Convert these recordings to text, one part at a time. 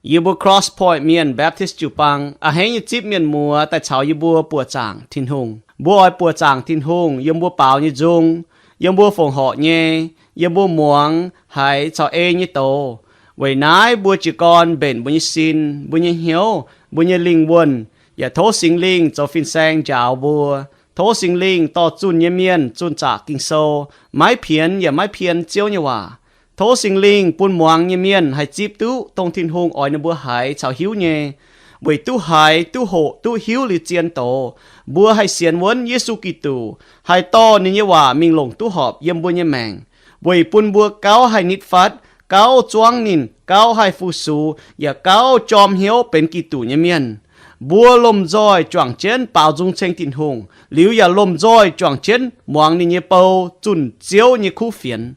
Yie mbuo Cross Point Mienh Baptist jiu-baang a'hneiv nyei zipv mienh muoz daaih caux yie mbuo buoqc zaangc Tin-Hungh. Mbuo oix buoqc zaangc Tin-Hungh yiem mbuo baaux nyei nzung, yiem mbuo fongc horc nyei, yiem mbuo muangx haiz caux ei nyei doz. Weic naaiv mbuo jiez gorn mbenc mbuo nyei sin, mbuo nyei hnyouv, mbuo nyei lingh wuonh, yaac tov Singx Lingh zoux fin-saeng njaaux mbuo. Tov Singx Lingh dorh zunh nyei mienh zunh zaqc Ging-Sou, maiv pienx yaac maiv pien Ziouv nyei waac. Tov Singx Lingh bun muangx nyei mienh haih zipv duqv dongh Tin-Hungh oix ninh mbuo haiz caux hiuv nyei. Weic duqv haiz, duqv hoqc, duqv hiuv liuz zien doz, mbuo haih sienx wuonv Yesu Giduc, haih dorh ninh nyei waac mingh longc duqv horpc yiem mbuo nyei maengc, weic bun mbuo gauh haih nitv fatv, gauh zuangv ninh, gauh haih fu-sux, yaac gauh jorm hnyouv benx Giduc nyei mienh. Mbuo lomh nzoih juangc jienv baaux nzung ceng Tin-Hungh, liuz yaac lomh nzoih juangc jienv muangx ninh nyei bou zunh Ziouv nyei kuv fienx.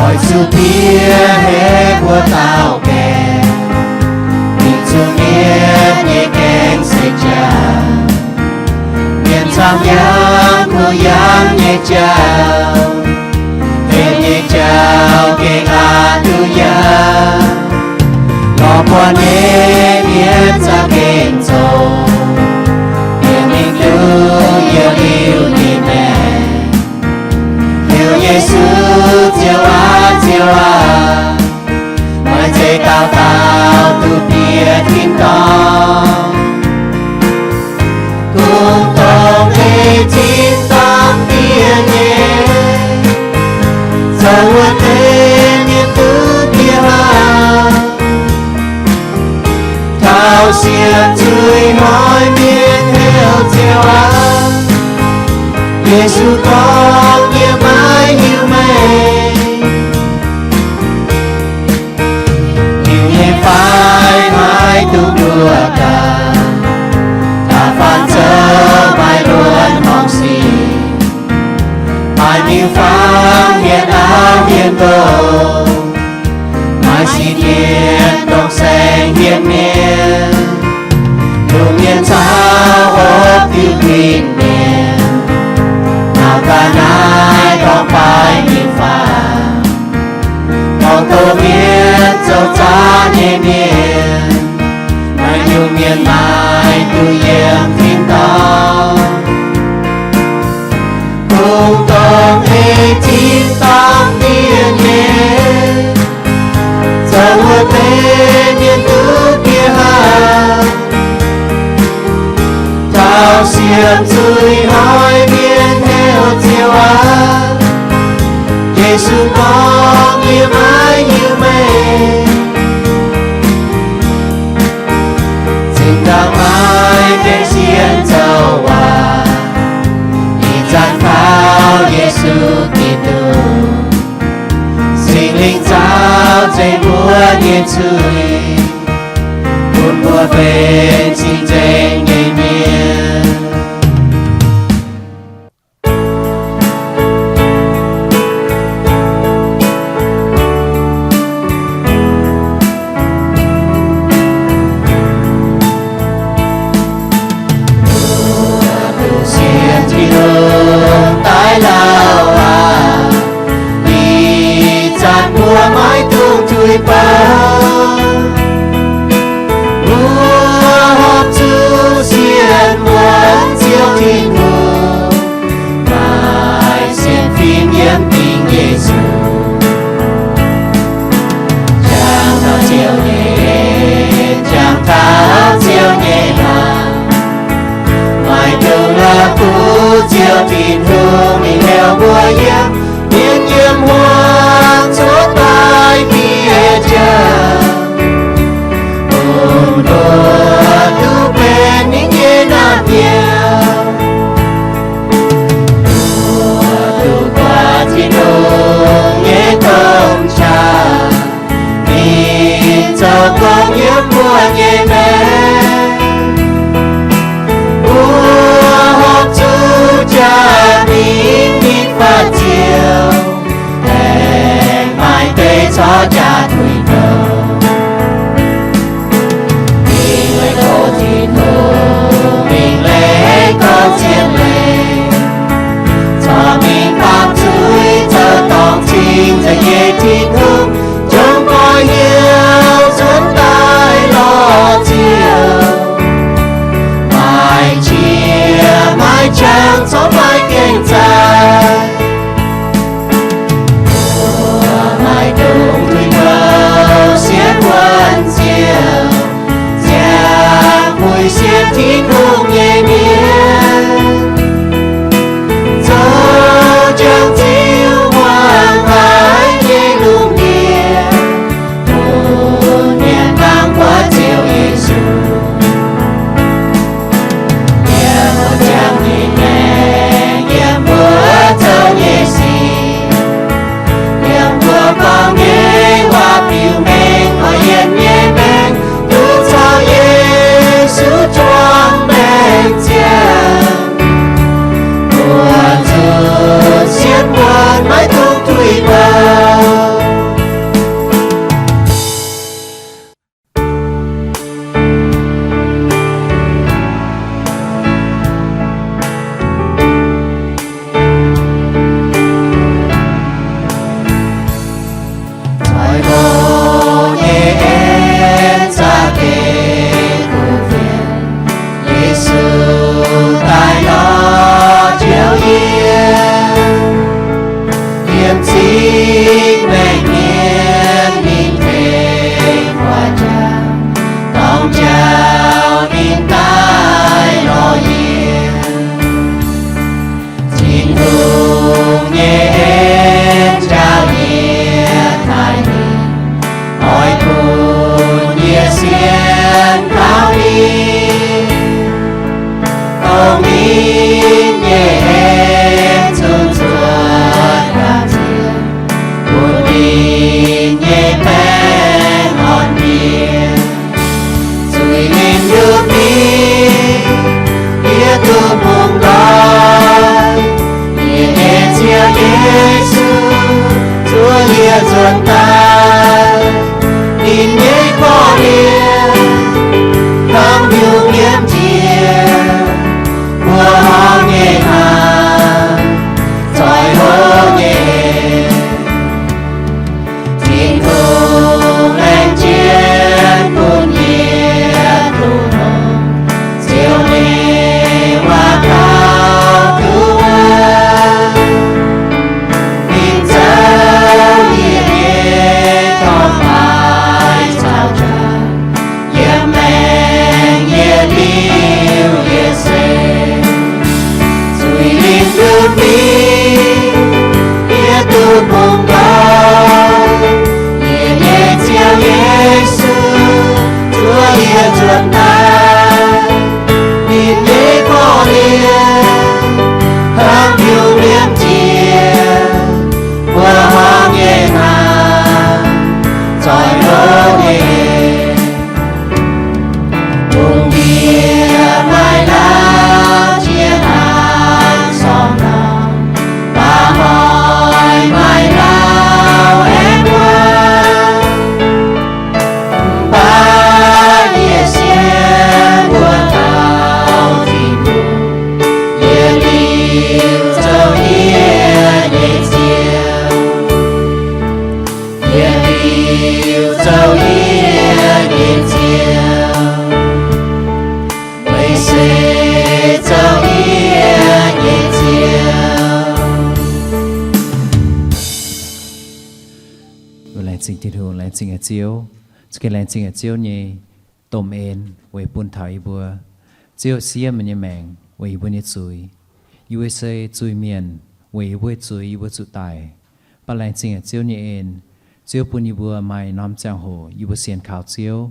Oix zuqc bieqc heh mbuo dauh gaengh, mingh zuqc mienv nyei gaengh seix jauv. Mienh camv yangh kuh yangh nyei jauv, mienh nyei jauv gengh aqc duqv yangh. Lorz buatc nyei mienh za'gengh zoqc, mienh mingh duqv yietc liuz nyei maengc. Heuc Yesu, Ziouv aac, Ziouv aac, maaih zeiz dauh dauh duqv bieqc tin-dorngh. Kungx dongh ei tin-dorngh diev nyei, zoux wuov deix mienh duqv bieqc hlaax. Taux sienx zuiz hnoi mienh heuc Ziouv aac, Yesu gorngv, yie maiv hiuv meih. Liuz nyei fai maiv duqv nduoh gaax, da'faanh zoux maaih luonx horngc sic, maaih miuc-fangv hietv auv hietv nqox, maaih sieqv mienh dongh saeng hietv mienh, lungh mienh caux hopv diuh guinh mienh. Naaiv ga'naaiv dorngx baaix nyei faam, dorngx doz mienh zoux zaanv nyei mienh, maaih nyungc mienh maaih duqv yiem tin-dorngh. Kungx dongh ei tin-dorngh diev nyei, zoux wuov deix mienh duqv bieqc hlaax. Taux sienx zuiz hnoi mienh heuc Ziouv aac, Yesu gorngv, yie maiv hiuv meih. Zinh ndaangc maaih gaengh sienx zoux waac, ih zanc kaux Yesu Giduc. Singx Lingh caux zeix mbuo nyei zuiz, bun mbuo benx cing-nzengc nyei mienh. Mbuo dungx sienx Tin-Hungh daaih lauh aac, ih zanc mbuo maiv dungx tuix bouh. Mbuo horpc zuqc jaax tuix douh. Mingh leiz goux Tin-Hungh, mingh leiz goux zien leiz, corc mingh baamh zuiz zoux dorngc cing, za'gengh Tin-Hungh jomc goix hnyouv nzuonx daaih lorz Ziouv. Maaih qiex maaih jangx corc maaih gaengh zaah. Mbuo maiv dungx tuix douh sienx wuonh Ziouv, ziangh mueiz sienx Tin-Hungh nyei mienh, zoux jangx Ziouv muangx haic nyei lungh ndiev, bun mienh dangv buatc Ziouv Yesu. Yiem mbuo ziangh nyei maengc, yiem mbuo zoux nyei sic, yiem mbuo gorngv nyei waac biux mengh, mbuo yiem nyei maengc, duqv caux Yesu juangc maengc ziangh. Mbuo zuqc sienx wuonh, maiv dungx tuix douh. Zoih hlo nyei en za'gengh kuv fienx, Yesu daaih lorz njoux yie. Yiem cing maengc mienh ninh tengx guaax jangx, dorng njaaux ninh daaih lorz yie. Tin-Hungh nyei en njaaux yie taaih ninh, oix bun yie sienx kaux ninh. Dongh ninh nyei en zunh zuoqv gapv ziex, bun ninh nyei baengh orn mienh. Zuiz linh nduqc mingh, yie duqv bungx nqoi. Yie nyei Ziouv Yesu, zuov yie nzuonx daaih. Ninh nyei korv-lienh hnangv nyungc liemh njiec, mbuo horngh nyei hnaangx, zoih hlo nyei. Tin-Hungh laengz jienv bun yie duqv longx, Ziouv nyei waac kaux duqv wuov. Ninh zoux yie nyei dorngx maaih caux jaax, yiem maengc yie liuz yie se. Zuiz linh nduqc mingh, yie duqv bungx nqoi. Yie nyei Ziouv Yesu, zuov yie nzuonx daaih. Ninh nyei korv-lienh hnangv nyungc liemh njiec, mbuo horngh nyei hnaangx, zoih hlo nyei. Lungh ndiev maaih lauh jiex hnaangx sorng dorngx, baac hoic maaih lauh aengx wuov. Mv baac yie sienx wuov dauh Tin-Hungh, yie liuz zoux yie nyei Ziouv. Yie liuz zoux yie nyei Ziouv. Meih se zoux yie nyei Ziouv. Laengz zingh Tin-Hungh, laengz zingh nyei Ziouv. Za'gengh laengz zingh nyei Ziouv nyei domh en weic bun taux yie mbuo. Ziouv, siev meih nyei maengc weic yie mbuo nyei zuiz. Yie mbuo se zuiz-mienh, weic yie mbuo zuiz yie mbuo zuqc daic. Mv baac laengz zingh nyei Ziouv nyei en, Ziouv bun yie mbuo maaih norm ziangh hoc yie mbuo sienx kaux Ziouv,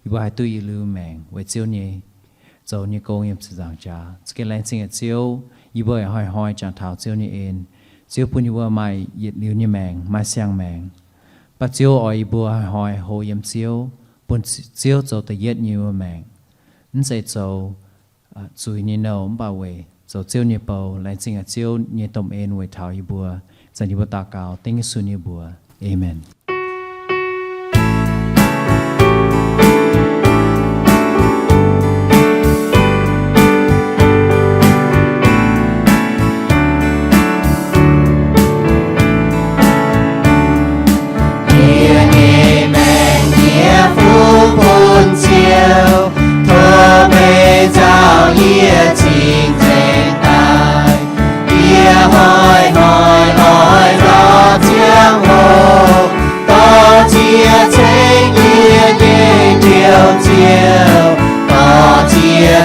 yie mbuo haih duqv yietc liuz maengc weic Ziouv nyei zoux nyei gong yiem ziepc nzaangc jaax. Za'gengh laengz zingh nyei Ziouv, yie mbuo hnoi-hnoi jangx taux Ziouv nyei en. Ziouv bun yie mbuo maaih yietc liuz nyei maengc, maaih siang-maengc. Mv baac Ziouv oix yie mbuo hnoi-hnoi hlo yiem Ziouv, bun Ziouv zoux da'yietv nyei wuov maengc. Mv zeiz zoux zuiz nyei nouh, mv baac weic zoux Ziouv nyei bou. Laengz zingh nyei Ziouv nyei domh en weic taux yie mbuo. Zanc yie mbuo daux gaux dengv Yesu nyei mbuox. Aamen.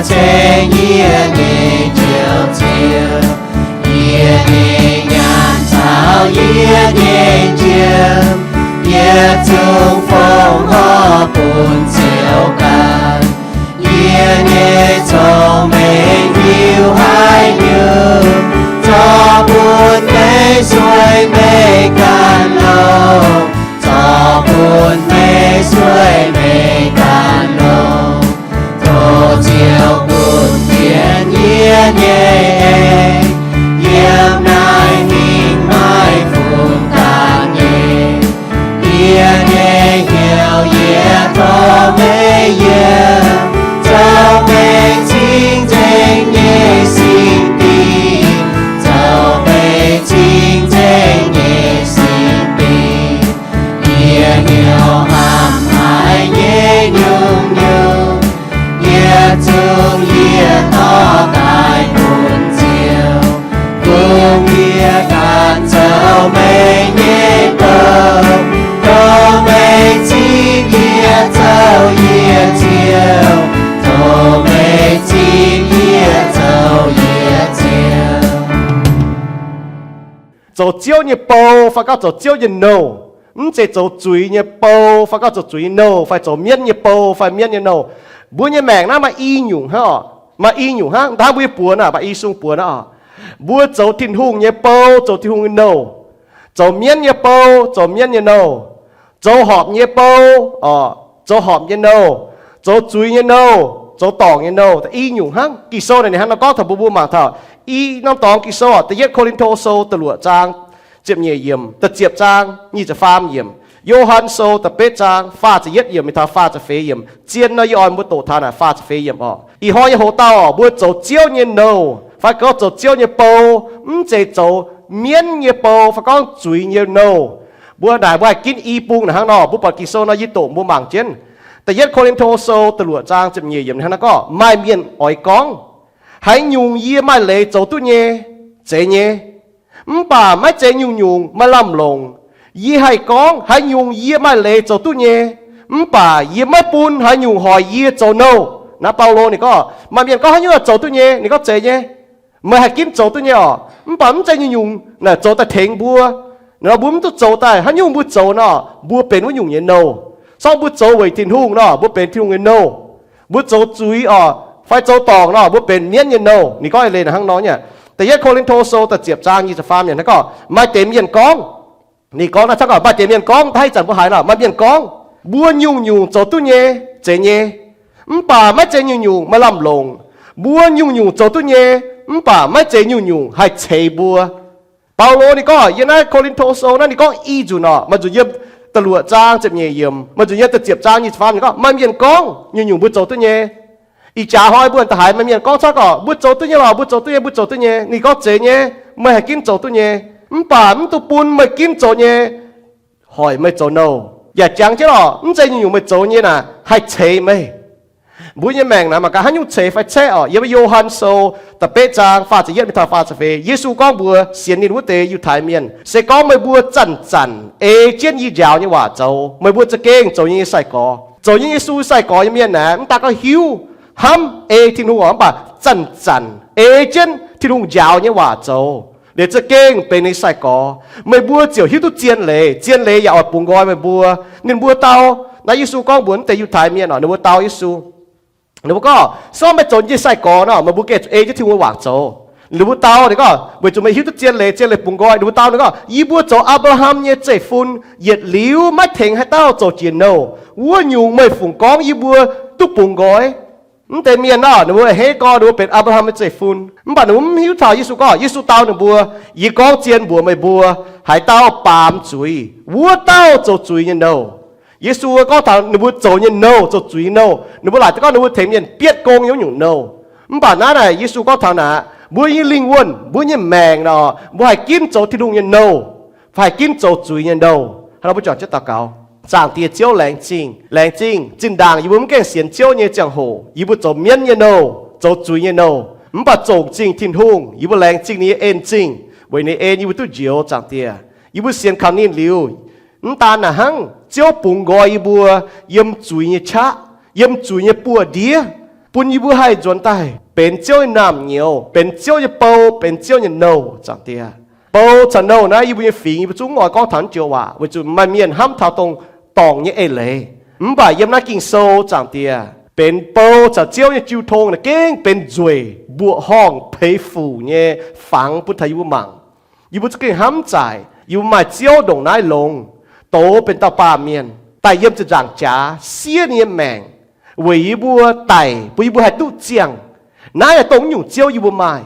ceng yie nyei njoux Ziouv. Yie nyei nyaanh caux yie nyei njiem, yietc zungv fongc horc bun Ziouv ganh. Yie nyei cong-mengh hiuv haaix nyungc, zorqv bun meih sueih meih ganh longc, zorqv bun meih sueih meih ganh longc. Tov Ziouv bun fienx yie nyei en, yiem naaiv mingh maiv fungx dangx nyei. Yie nyei hnyouv yie tov meih yiem, zoux meih cing-nzengc nyei sin-dingh, zoux meih cing-nzengc nyei sin-dingh. Yie hnyouv hnamv haiz nyei nyungc-nyungc, yietc zungv yie dorh daaih bun Ziouv. Bun yie ganh zoux meih nyei bou, dongh meih cing yie zoux yie Ziouv, dongh meih cing yie zoux yie Ziouv. Zoux Ziouv nyei bou fai gorngv zoux Ziouv nyei nouh, mv zeiz zoux zuiz nyei bou fai gorngv zoux zuiz nyei nouh, fai zoux mienv nyei bou fai mienv nyei nouh. Mbuo nyei maengc naaiv maaih i nyungc hnangv oc. Maaih i nyungc hnangv. Hnangv mbuo nyei buoz naaic, maaih i sung buoz naaiv oc. Mbuo zoux Tin-Hungh nyei bou, zoux Tin-Hungh nyei nouh. Zoux mienv nyei bou, zoux mienv nyei nouh. Zoux horpc nyei bou, zoux horpc nyei nouh. Zoux zuiz nyei nouh, zoux dorngc nyei nouh. I nyungc hnangv. Ging-Sou naaic ninh hnangv nor gorngv taux mbuo, mbuo mangc taux i norm dorngx Ging-Sou oc. Da'yietv Ko^lin^to Sou da'luoqc zaang ziepc nyeic yiemc, da'ziepc zaang nyic ziepc faam yiemc. Yo^han Sou da'betv zaang faah ziepc yietv yiemc mingh taux faah ziepc feix yiemc. Zien nor yie oix mbuo doqc taux naaic faah ziepc feix yiemc oc. Ih hnoi nyei hoc dauh mbuo zoux Ziouv nyei nouh fai gorngv zoux Ziouv nyei bou, mv zeiz zoux mienv nyei bou fai gorngv zuiz nyei nouh. Mbuo naaic mbuo haih ginv i bung naaic hnangv nor, mbuo buatc Ging-Sou nor yie doqc mbuo mangc jienv. Da'yietv Ko^lin^to Sou da'luoqc zaang ziepc nyeic yiemc hnangv nor gorngv, maaih mienh oix gorngv, haaix nyungc yie maaih leiz zoux duqv nyei, zeiz nyei. Mv baac maiv zeiz nyungc-nyungc maaih lamh longc. Yie haih gorngv haaix nyungc yie maaih leiz zoux duqv nyei, mv baac yie maiv bun haaix nyungc hoic yie zoux nouh. Naaiv Baulo ninh gorngv, maaih mienh gorngv haaix nyungc zoux duqv nyei, ninh gorngv zeiz nyei. Meih haih ginv zoux duqv nyei oc, mv baac mv zeiz nyungc-nyungc naaic zoux daaih tengx mbuo. Nor mbuo mv duqv zoux daaih, haaix nyungc mbuo zoux nor, mbuo benx wuov nyungc nyei nouh. Sorng mbuo zoux weic Tin-Hungh nor, mbuo benx Tin-Hungh nyei nouh. Mbuo zoux zuiz oc, fai zoux dorngc nor, mbuo benx mienv nyei nouh. Ninh gorngv leiz naaic hnangv nor nyei. Da'yietv Ko^lin^to Sou da'ziepc zaang nyic ziepc faam yiemc hnangv gorngv, maaih deix mienh gorngv, ninh gorngv naaiv hnangv gorngv, maaih deix mienh gorngv, hnangv ih zanc mbuo haiz nor, maaih mienh gorngv, mbuo nyungc-nyungc zoux duqv nyei, zeiz nyei. Mv baac maiv zeiz nyungc-nyungc maaih lamh longc. Mbuo nyungc-nyungc zoux duqv nyei, mv baac maiv zeiz nyungc-nyungc haih ceix mbuo. Baulo ninh gorngv yiem naaiv Ko^lin^to Sou naaiv ninh gorngv i nzunc oc, maaih nzunc yiem da'luoqc zaang ziepc nyeic yiemc, maaih nzunc yiem da'ziepc zaang nyic ziepc faam yiemc gorngv, maaih mienh gorngv nyungc-nyungc mbuo zoux duqv nyei. Ih jaax hnoi mbuo da'haiz maaih mienh gorngv cuotv gorngv, mbuo zoux duqv nyei lorqc, mbuo zoux duqv nyei, mbuo zoux duqv nyei. Ninh gorngv zeiz nyei, meih haih ginv zoux duqv nyei, mv baac mv dungx bun meih ginv zoux nyei hoic meih zoux nouh. Yaac jangx jienv lorqc, mv zeiz nyungc-nyungc meih zoux nyei naaic haih ceix meih. Mbuo nyei maengc naaic mangc gaax haaix nyungc ceix fai caeqv oc. Yiem Yo^han Sou da'betv zaang faah ziepc yietv mingh taux faah ziepc feix, Yesu gorngv mbuox sienx ninh wuov deix Yiutai Mienh, se gorngv meih mbuo zanc-zanc ei jienv yie njaaux nyei waac zoux, meih mbuo za'gengh zoux yie nyei sai-gorx. Zoux yie Yesu sai-gorx nyei mienh naaic, mv daaih gorngv hiuv hnamv ei Tin-Hungh oc, mv baac zanc-zanc ei jienv Tin-Hungh njaaux nyei waac zoux, liuz za'gengh benx ninh sai-gorx. Meih mbuo ziouc hiuv duqv zien leiz, zien leiz yaac oix bungx nqoi meih mbuo. Ninh mbuo dau, naaiv Yesu gorngv mbuox wuov deix Yiutai Mienh oc, ninh mbuo dau Yesu. Ninh mbuo gorngv, se gorngv meih zoux yie nyei sai-gorx nor, meih mbuo gengh zuqc ei jienv Tin-Hungh nyei waac zoux. Ninh mbuo dau, ninh gorngv, weic zuqc meih hiuv duqv zien leiz, zien leiz bungx nqoi. Ninh mbuo dau, ninh gorngv, yie mbuo zoux Apc^laa^ham nyei zeiv-fun, yietc liuz maiv tengx haaix dauh zoux jiex nouh. Wuov nyungc meih fungc gorngv yie mbuo duqv bungx nqoi? Mv deix mienh nor, ninh mbuo a'hneiv gorngv ninh mbuo benx Apc^laa^ham nyei zeiv-fun, mv baac ninh mbuo mv hiuv taux Yesu gorngv. Yesu dau ninh mbuo, yie gorngv zien mbuox meih mbuo, haaix dauh baamz zuiz, wuov dauh zoux zuiz nyei nouh. Yesu gorngv taux ninh mbuo zoux nyei nouh, zoux zuiz nyei nouh. Ninh mbuo laaic gorngv ninh mbuo tengx mienh bietv gong nyei wuov nyungc nouh. Mv baac naaiv naaic Yesu gorngv taux naaic, mbuo nyei lingh wuonh, mbuo nyei maengc nor, mbuo haih ginv zoux Tin-Hungh nyei nouh, haih ginv zoux zuiz nyei nouh. Hnangv nor mbuo juangc jienv daux gaux. Zaangc Diex Ziouv, laengz zingh, laengz zingh. Zinh ndaangc yie mbuo mv gaengh sienx Ziouv nyei ziangh hoc, yie mbuo zoux mienv nyei nouh, zoux zuiz nyei nouh. Mv baac zongc zingh Tin-Hungh, yie mbuo laengz zingh ninh nyei en zingh, weic ninh en yie mbuo duqv njoux. Zaangc Diex, yie mbuo sienx kaux ninh liuz, mv daan naaic hnangv, Ziouv bungx nqoi yie mbuo yiem zuiz nyei qaqv, yiem zuiz nyei buoz-ndiev. bun yie mbuo haih nzuonx daaih benx Ziouv nyei naamh nyouz, benx Ziouv nyei bou, benx Ziouv nyei nouh, Zaangc Diex. Bou caux nouh naaiv yie mbuo nyei fingx, yie mbuo zungv mv oix gorngv taux naaiv joux waac, weic zuqc maaih mienh hnamv taux dongh dorngc nyei eix leiz. Mv baac yiem naaiv Ging-Sou, Zaangc Diex, benx bou caux Ziouv nyei jiu tong naaic gengh benx nzueic, mbuoqc horngh, peix fuc nyei fangx bun taux yie mbuo mangc. Yie mbuo za'gengh hnamv zaaic, yie mbuo maaih Ziouv ndongc naaiv longx, douz benx dauh baamh mienh daaih yiem ziepc nzaangc jaax siev ninh nyei maengc weic yie mbuo daic, bun yie mbuo haih duqv ziangh. Naaiv dongh mv nyungc Ziouv yie mbuo maaih.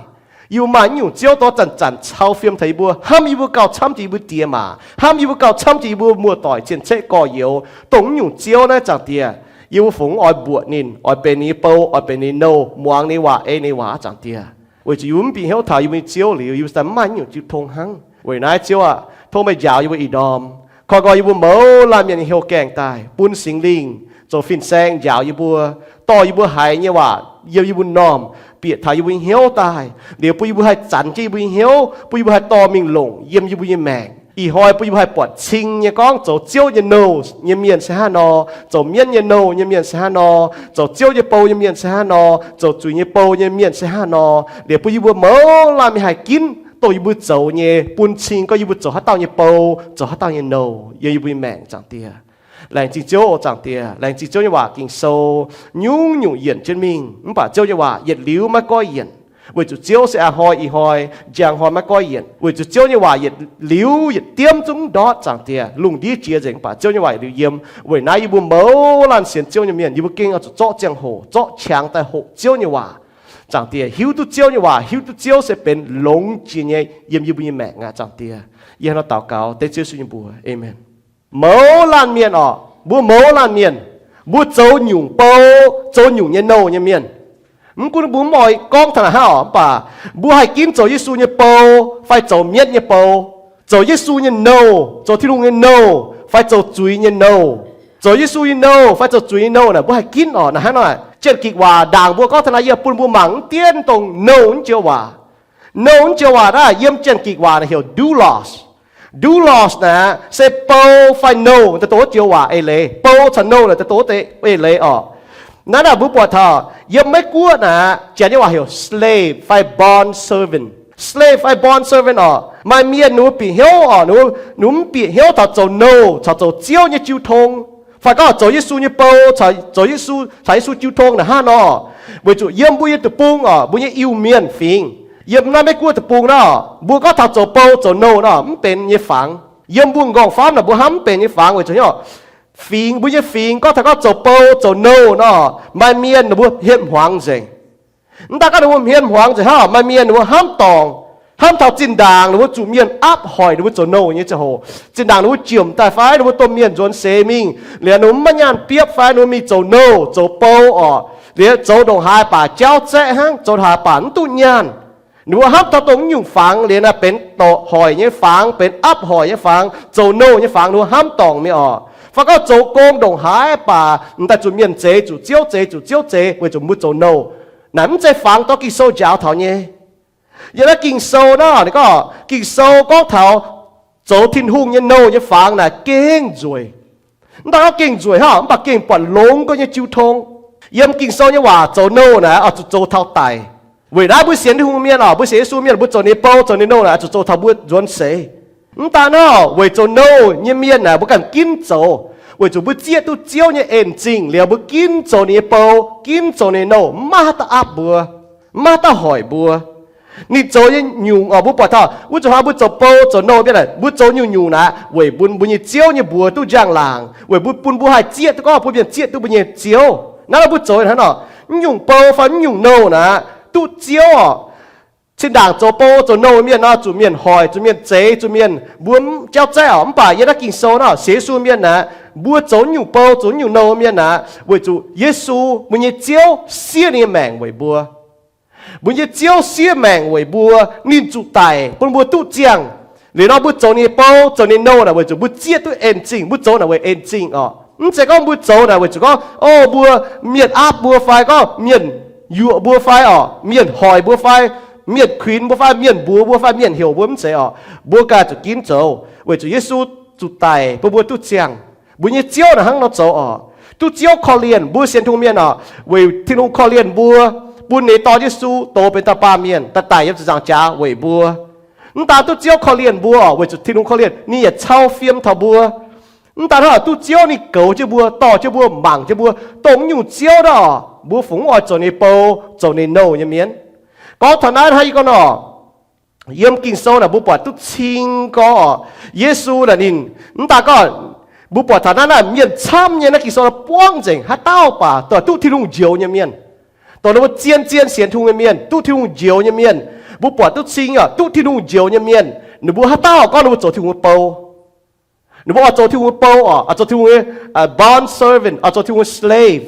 Yie mbuo maaih mv nyungc Ziouv dorh zanc-zanc cau fiem taux yie mbuo, hnamv yie mbuo gauh camv jiex yie mbuo diex maac, hnamv yie mbuo gauh camv jiex yie mbuo muoz-doic cien-ceqv gorx-youz. Dongh mv nyungc Ziouv naaiv, Zaangc Diex, yie mbuo fungc oix mbuoqc ninh, oix benx ninh nyei bou, oix benx ninh nyei nouh, muangx ninh nyei waac, ei ninh nyei waac, Zaangc Diex. Weic zuqc yie mbuo mv bieqc hnyouv taux yie mbuo nyei Ziouv liuz, yie mbuo daaih mv maaih haaix nyungc jiu tong hnangv. Weic naaiv Ziouv aah, tov meih njaaux yie mbuo ih ndorm, koi nqoi yie mbuo mouz laanh mienh nyei hnyouv gaengh daaih, bun Singx Lingh zoux fin-saeng njaaux yie mbuo, dorh yie mbuo haiz nyei waac yiem yie mbuo m'normh bieqc taux yie mbuo nyei hnyouv daaih, liuz bun yie mbuo haih zanc jienv yie mbuo nyei hnyouv, bun yie mbuo haih dorh mingh longc yiem yie mbuo nyei maengc. Ih hnoi bun yie mbuo haih buatc cing nyei gorngv zoux Ziouv nyei nouh nyei mienh se hnangv nor, zoux mienv nyei nouh nyei mienh se hnangv nor, zoux Ziouv nyei bou nyei mienh se hnangv nor, zoux zuiz nyei bou nyei mienh se hnangv nor, liuz bun yie mbuo mouz laanh mienh haih ginv dongh yie mbuo zoux nyei, bun cing gorngv yie mbuo zoux haaix dauh nyei bou, zoux haaix dauh nyei nouh yiem yie mbuo nyei maengc, Zaangc Diex. Laengz zingh Ziouv oc, Zaangc Diex. Laengz zingh Ziouv nyei waac Ging-Sou nyungc-nyungc yienc jienv mingh, mv baac Ziouv nyei waac yietc liuz maiv goiv yienc, weic zuqc Ziouv se a'hnoi, ih hnoi, njang hnoi maiv goiv yienc. Weic zuqc Ziouv nyei waac yietc liuz yietc diemv zungv ndortv, Zaangc Diex. Lungh ndiev jiex nzengc, mv baac Ziouv nyei waac yietc liuz yiem. Weic naaiv yie mbuo mouz laanh sienx Ziouv nyei mienh, yie mbuo gengh oix zuqc zorqv ziangh hoc, zorqv qangx daaih hoqc Ziouv nyei waac, Zaangc Diex. Hiuv duqv Ziouv nyei waac, hiuv duqv Ziouv se benx longx jiex nyei yiem yie mbuo nyei maengc aqv, Zaangc Diex. Yie hnangv naaiv daux gaux dengv Ziouv Yesu nyei mbuox, aamen. Mouz laanh mienh oc, mbuo mouz laanh mienh, mbuo zoux nyungc bou, zoux nyungc nyei nouh nyei mienh. Mv gunv mbuo mv oix gorngv taux naaic hnangv oc, mv baac mbuo haih ginv zoux Yesu nyei bou fai zoux mietv nyei bou, zoux Yesu nyei nouh, zoux Tin-Hungh nyei nouh fai zoux zuiz nyei nouh. Zoux Yesu nyei nouh fai zoux zuiz nyei nouh naaic mbuo haih ginv oc. Naaic hnangv nor, Janx-Gikc waac ndaangc mbuo gorngv taux naaiv, yie bun mbuo mangc mv dienv dongh nouh naaiv joux waac. Nouh naaiv joux waac naaic yiem Janx-Gikc waac naaic heuc doulos. Doulos naaic se bou fai nouh daaih doqc wuov joux waac eix leiz. Bou caux nouh naaic daaih doqc wuov eix leiz oc. Naaiv naaic mbuo buatc taux yiem Meiv Guoqv naaic, Janx nyei waac heuc slave fai bond servant. Slave fai bond servant oc. Maaih mienh ninh mbuo bieqc hnyouv oc, ninh mbuo mv bieqc hnyouv taux zoux nouh caux zoux Ziouv nyei jiu tong, fai gorngv zoux Yesu nyei bou caux zoux Yesu, caux Yesu jiu tong naaic hnangv nor. Weic zuqc yiem mbuo nyei deic-bung oc, mbuo nyei Iu-Mienh fingx, yiem naaiv Meiv Guoqv deic-bung naaiv oc, mbuo gorngv taux zoux bou zoux nouh nor mv benx nyei fangx. Yiem mbuo m'nqorngv famv naaic mbuo hnamv mv benx nyei fangx weic zuqc fingx, mbuo nyei fingx gorngv taux gorngv zoux bou zoux nouh nor, maaih mienh ninh mbuo hmien hmuangx nzengc. Mv daaih gorngv ninh mbuo hmien hmuangx nzengc hnangv, maaih mienh ninh mbuo hnamv dorngc, hnamv taux zinh ndaangc ninh mbuo zuqc mienh aapv hoic ninh mbuo zoux nouh nyei ziangh hoc, zinh ndaangc ninh mbuo jomc daaih fai ninh mbuo domh mienh nzuonx seix mingh, liuz ninh mbuo mv maaih nyaanh biopv fai ninh mbuo mingh zoux nouh zoux bou oc, liuz zoux ndongc haaix baac jauv zaeqv hnangv, zoux ndongc haaix baac mv duqv nyaanh. Ninh mbuo hnamv taux dongh mv nyungc fangx liuz naaiv benx doqc hoic nyei fangx, benx aapv hoic nyei fangx, zoux nouh nyei fangx, ninh mbuo hnamv dorngc mingh oc. Fai gorngv zoux gong ndongc haaix baac m'daaih zuqc mienh zeix, zuqc Ziouv zeix, zuqc Ziouv zeix weic zuqc mbuo zoux nouh. Naaiv mv zeiz fangx dorh Ging-Sou njaaux taux nyei. Yiem naaiv Ging-Sou naaiv ninh gorngv, Ging-Sou gorngv taux zoux Tin-Hungh nyei nouh nyei fangx naaic gengh nzueic. Mv daaih gorngv gengh nzueic hnangv, mv baac gengh buatc longx gau nyei jiu tong. Yiem Ging-Sou nyei waac zoux nouh naaic oix zuqc zoux taux daic. Weic naaiv mbuo sienx Tin-Hungh mienh oc, mbuo sienx Yesu mienh, mbuo zoux ninh nyei bou, zoux ninh nyei nouh naaic oix zuqc zoux taux mbuo nzuonx seix. Mv daaih nor, weic zoux nouh nyei mienh naaic mbuo ganh ginv zoux, weic zuqc mbuo zieqv duqv Ziouv nyei en zingh liuz mbuo ginv zoux ninh nyei bou, ginv zoux ninh nyei nouh, mv maaih haaix dauh aapv mbuo, mv maaih haaix dauh hoic mbuo. Ninh zoux nyei nyungc oc, mbuo buatc taux wuov zuqc hnoi mbuo zoux bou zoux nouh mienh naaic, mbuo zoux nyungc-nyungc naaic weic bun mbuo nyei Ziouv nyei mbuox duqv njang-laangc, weic bun, bun mbuo haih zieqv duqv, gorngv bun mienh zieqv duqv mbuo nyei Ziouv. Naaiv nor mbuo zoux hnangv nor, mv nyungc bou fai mv nyungc nouh naaic duqv Ziouv oc. Zinh ndaangc zoux bou zoux nouh mienh nor zuqc mienh hoic, zuqc mienh zeix, zuqc mienh mbuo mv jauv zaeqv oc. Mv baac yiem naaiv Ging-Sou nor, sienx Yesu mienh naaic, mbuo zoux mv nyungc bou zoux mv nyungc nouh mienh naaic weic zuqc Yesu, mbuo nyei Ziouv, siev ninh nyei maengc weic mbuo. Mbuo nyei Ziouv siev maengc weic mbuo, ninh zuqc daic bun mbuo duqv ziangh. Liuz nor mbuo zoux ninh nyei bou zoux ninh nyei nouh naaic weic zuqc mbuo zieqv duqv en zingh, mbuo zoux naaic weic en zingh oc. Mv zeiz gorngv mbuo zoux naaic weic zuqc gorngv, o, mbuo, mienh aapv mbuo fai gorngv mienh yuoqc mbuo fai oc, mienh hoic mbuo fai mienh kuinx mbuo fai mienh mbuox mbuo fai mienh heuc mbuo, mv zeiz oc. Mbuo ganh zuqc ginv zoux weic zuqc Yesu zuqc daic bun mbuo duqv ziangh. Mbuo nyei Ziouv naaic hnangv nor zoux oc. Duqv Ziouv korv-lienh mbuo sienx Tin-Hungh mienh oc, weic Tin-Hungh korv-lienh mbuo, bun ninh nyei Dorn Yesu dox benx dauh baamh mienh daaih daic yiem ziepc nzaangc jaax weic mbuo. Mv daan duqv Ziouv korv-lienh mbuo oc, weic zuqc Tin-Hungh korv-lienh ninh yaac cau fiem taux mbuo. Mv daan hnangv, duqv Ziouv ninh goux jienv mbuo, dorh jienv mbuo, mangc jienv mbuo, dongh mv nyungc Ziouv naaiv oc, mbuo fungc mv oix zoux ninh nyei bou, zoux ninh nouh nyei mienh. Gorngv taux naaiv hnangv, yie gorngv nor, yiem Ging-Sou naaic mbuo buatc duqv cing gorngv oc, Yesu naaic ninh, mv daan gorngv, mbuo buatc taux naaiv, naaiv mienh camv nyei naaiv Ging-Sou naaiv buangv nzengc, haaix dauh baac dongh duqv Tin-Hungh njoux nyei mienh, dongh ninh mbuo zien-zien sienx Tin-Hungh nyei mienh, duqv Tin-Hungh njoux nyei mienh, mbuo buatc duqv cing oc, duqv Tin-Hungh njoux nyei mienh, ninh mbuo haaix dauh gorngv ninh mbuo zoux Tin-Hungh nyei bou. Ninh mbuo oix zoux Tin-Hungh nyei bou oc, oix zoux Tin-Hungh nyei bond servant, oix zoux Tin-Hungh nyei slave.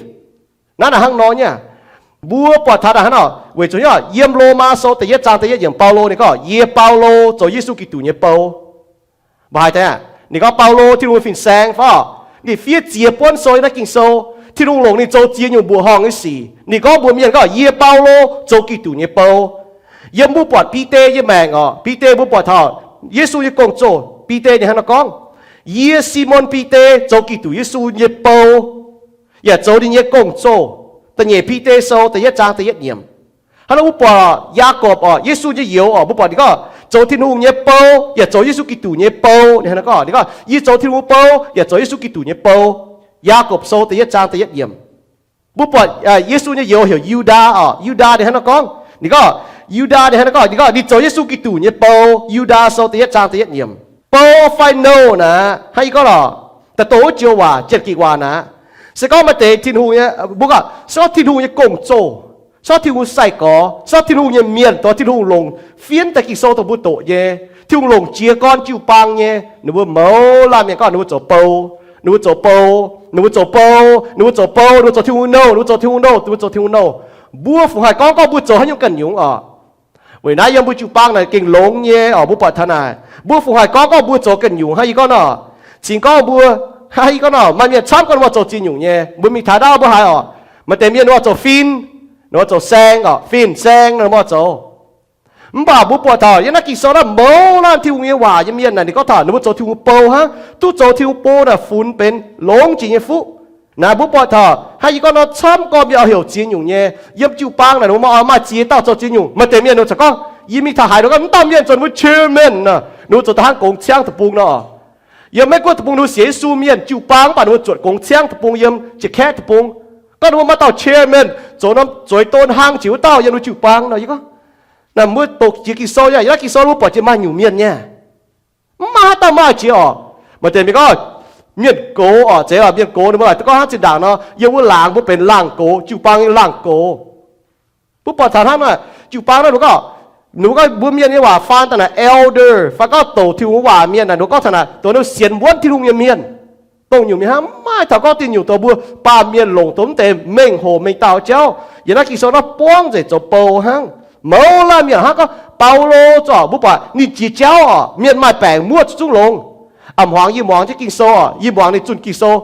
Naaiv naaic hnangv nor nyei. Mbuo buatc taux naaic hnangv nor, weic zuqc yiem Lomaa Sou da'yietv zaang da'yietv yiemc, Baulo ninh gorngv, Yie Baulo zoux Yesu Giduc nyei bou. Mbuo haiz daaih, ninh gorngv Baulo, Tin-Hungh nyei fin-saeng fai? Ninh fiev ziex buonv sou yiem naaiv Ging-Sou, Tin-Hungh longc ninh zoux ziex nyungc mbuoqc horngh nyei sic. Ninh gorngv mbuox mienh gorngv, Yie Baulo zoux Giduc nyei bou. Yiem mbuo buatc Bide nyei maengc oc, Bide mbuo buatc taux Yesu nyei gong-zoh. Bide ninh hnangv nor gorngv, Yie Simon Bide zoux Giduc Yesu nyei bou, yaac zoux ninh nyei gong-zoh. Da'nyeic Bide Sou da'yietv zaang da'yietv yiemc. Hnangv nor mbuo buatc Yaagorpc oc, Yesu nyei youz oc, mbuo buatc ninh gorngv zoux Tin-Hungh nyei bou yaac zoux Yesu Giduc nyei bou. Ninh hnangv nor gorngv, ninh gorngv, Yie zoux Tin-Hungh bou yaac zoux Yesu Giduc nyei bou. Yaagorpc Sou da'yietv zaang da'yietv yiemc. Mbuo buatc Yesu nyei youz heuc Yu^ndaa oc, Yu^ndaa ninh hnangv nor gorngv, ninh gorngv, Yu^ndaa ninh hnangv nor gorngv, ninh gorngv ninh zoux Yesu Giduc nyei bou. Yu^ndaa Sou da'yietv zaang da'yietv yiemc. Bou fai nouh naaic hnangv yie gorngv lorqc, daaih dongh wuov joux waac, janx-gikc waac naaic, se gorngv maaih deix Tin-Hungh nyei, mbuo gorngv se gorngv Tin-Hungh nyei gong-zoh, se gorngv Tin-Hungh sai-gorx, se gorngv Tin-Hungh nyei mienh, dongh Tin-Hungh longc fienv daaih Ging-Sou dongh mbuo doqc nyei, Tin-Hungh longc jiez gorn jiu-baang nyei, ninh mbuo mouz laanh mienh gorngv ninh mbuo zoux bou, ninh mbuo zoux bou, ninh mbuo zoux bou, ninh mbuo zoux bou, ninh mbuo zoux Tin-Hungh nouh, ninh mbuo zoux Tin-Hungh nouh, ninh mbuo zoux Tin-Hungh nouh. Mbuo fungc haih gorngv gorngv mbuo zoux haaix nyungc ganh nyungc oc? Weic naaiv yiem mbuo jiu-baang naaic gengh longx nyei oc, mbuo buatc taux naaic. Mbuo fungc haih gorngv gorngv mbuo zoux ganh nyungc hnangv yie gorngv nor? Cingx gorngv mbuo, hnangv yie gorngv nor, maaih mienh camv gorngv ninh mbuo zoux ziex nyungc nyei. Mbuo mingh taux ndaauv mbuo haiz oc, maaih deix mienh ninh mbuo zoux fin, ninh mbuo zoux saeng oc, fin saeng ninh mbuo zoux. Mv baac mbuo buatc taux yiem naaiv Ging-Sou naaiv mouz laanh Tin-Hungh nyei waac nyei mienh naaic, ninh gorngv taux ninh mbuo zoux Tin-Hungh bou hnangv, duqv zoux Tin-Hungh bou naaic funx benx longx jiex nyei fuqv. Naaic mbuo buatc taux hnangv yie gorngv nor, camv gorngv mienh oix heuc ziex nyungc nyei. Yiem jiu-baang naaic ninh mbuo maaih oix maaih ziex dauh zoux ziex nyungc. Maaih deix mienh ninh mbuo corc gorngv, yie mingh taux haaix ninh gorngv, mv dauh mienh zoux ninh mbuo chairman nor, ninh mbuo zoux daaih hnangv gongx ciangv deic-bung nor. Yiem Meiv Guoqv deic-bung ninh mbuo sienx Yesu mienh jiu-baang mv baac ninh mbuo zuotc gongx ciangv deic-bung yiem Jaquez deic-bung. Gorngv ninh mbuo maaih dauh chairman zoux norm zueiz don hnangv jiex wuov dauh yiem ninh mbuo jiu-baang nor. Yie gorngv, naaic mbuo doqc jiex Ging-Sou nyei, yiem naaiv Ging-Sou mbuo buatc jiex maaih nyungc mienh nyei. Mv maaih haaix dauh maaih jiex oc. Maaih deix mienh gorngv, mienh gox oc, zeiz oc, mienh gox ninh mbuo gorngv hnangv zinh ndaangc nor, yiem wuov laangz mbuo benx laangh gox, jiu-baang nyei laangh gox. Mbuo buatc taux hnangv naaic, jiu-baang naaiv mbuo gorngv, ninh mbuo gorngv mbuo mienh nyei waac faan daaih naaic elder, fai gorngv douc Tin-Hungh waac mienh naaic, ninh mbuo gorngv taux naaic dongh ninh sienx muonv Tin-Hungh nyei mienh. Dongh nyungc mienh hnangv, mv maaih taux gorngv diuh nyungc dongh mbuo baamh mienh longc dongh mv deix mengh hoc mengh dauh jauv. Yiem naaiv Ging-Sou naaiv buangv nzengc zoux bou hnangv. Mouz laanh mienh hnangv gorngv Baulo zorc mbuo buatc ninh jiex jauv oc, mienh maaih baengc muoqv zuqc zungv longx. A'hmuangx yie muangx jienv Ging-Sou oc, yie muangx ninh zunh Ging-Sou.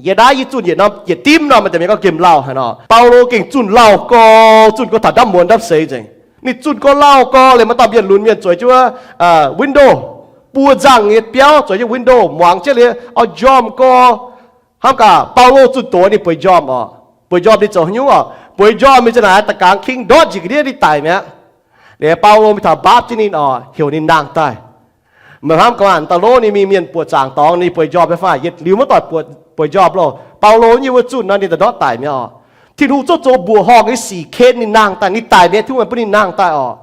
Yie naaiv yie zunh yietc norm yietc dimv nor, maaih deix mienh gorngv gemh lauh haic nor. Baulo gengh zunh lauh gorx, zunh gorx taux ndamv muonz ndamv seix nzengc. Ninh zunh gorx lauh gorx liuz maaih dauh mienh lunx mienh zueiz jienv wuov window, buo nzangh nyei biauv zueiz jienv window muangx jienv liuz oix njormh gorx. Hnamv gaax Baulo zunh doz ninh bueix njormh oc. Bueix njormh ninh zoux haaix nyungc oc? Bueix njormh ninh za'naaic da'gaangx king ndortv njiec ga'ndiev ninh daic mi'aqv. Liuz Baulo mingh taux mbaapv jienv ninh oc, heuc ninh nangh daaih. Meih hnamv gaax, dauh lov ninh mingh mienh buoqc zaangc dorngx ninh bueix njormh nyei fai? Yietc liuz maiv doic bueix njormh loh. Baulo nyei wuov zunh nor ninh daaih ndortv daic mi'aqv oc. Tin-Hungh zungv zoux mbuoqc horngh nyei sic ken ninh nangh daaih, ninh daic mi'aqv, Tin-Hungh bun ninh nangh daaih oc.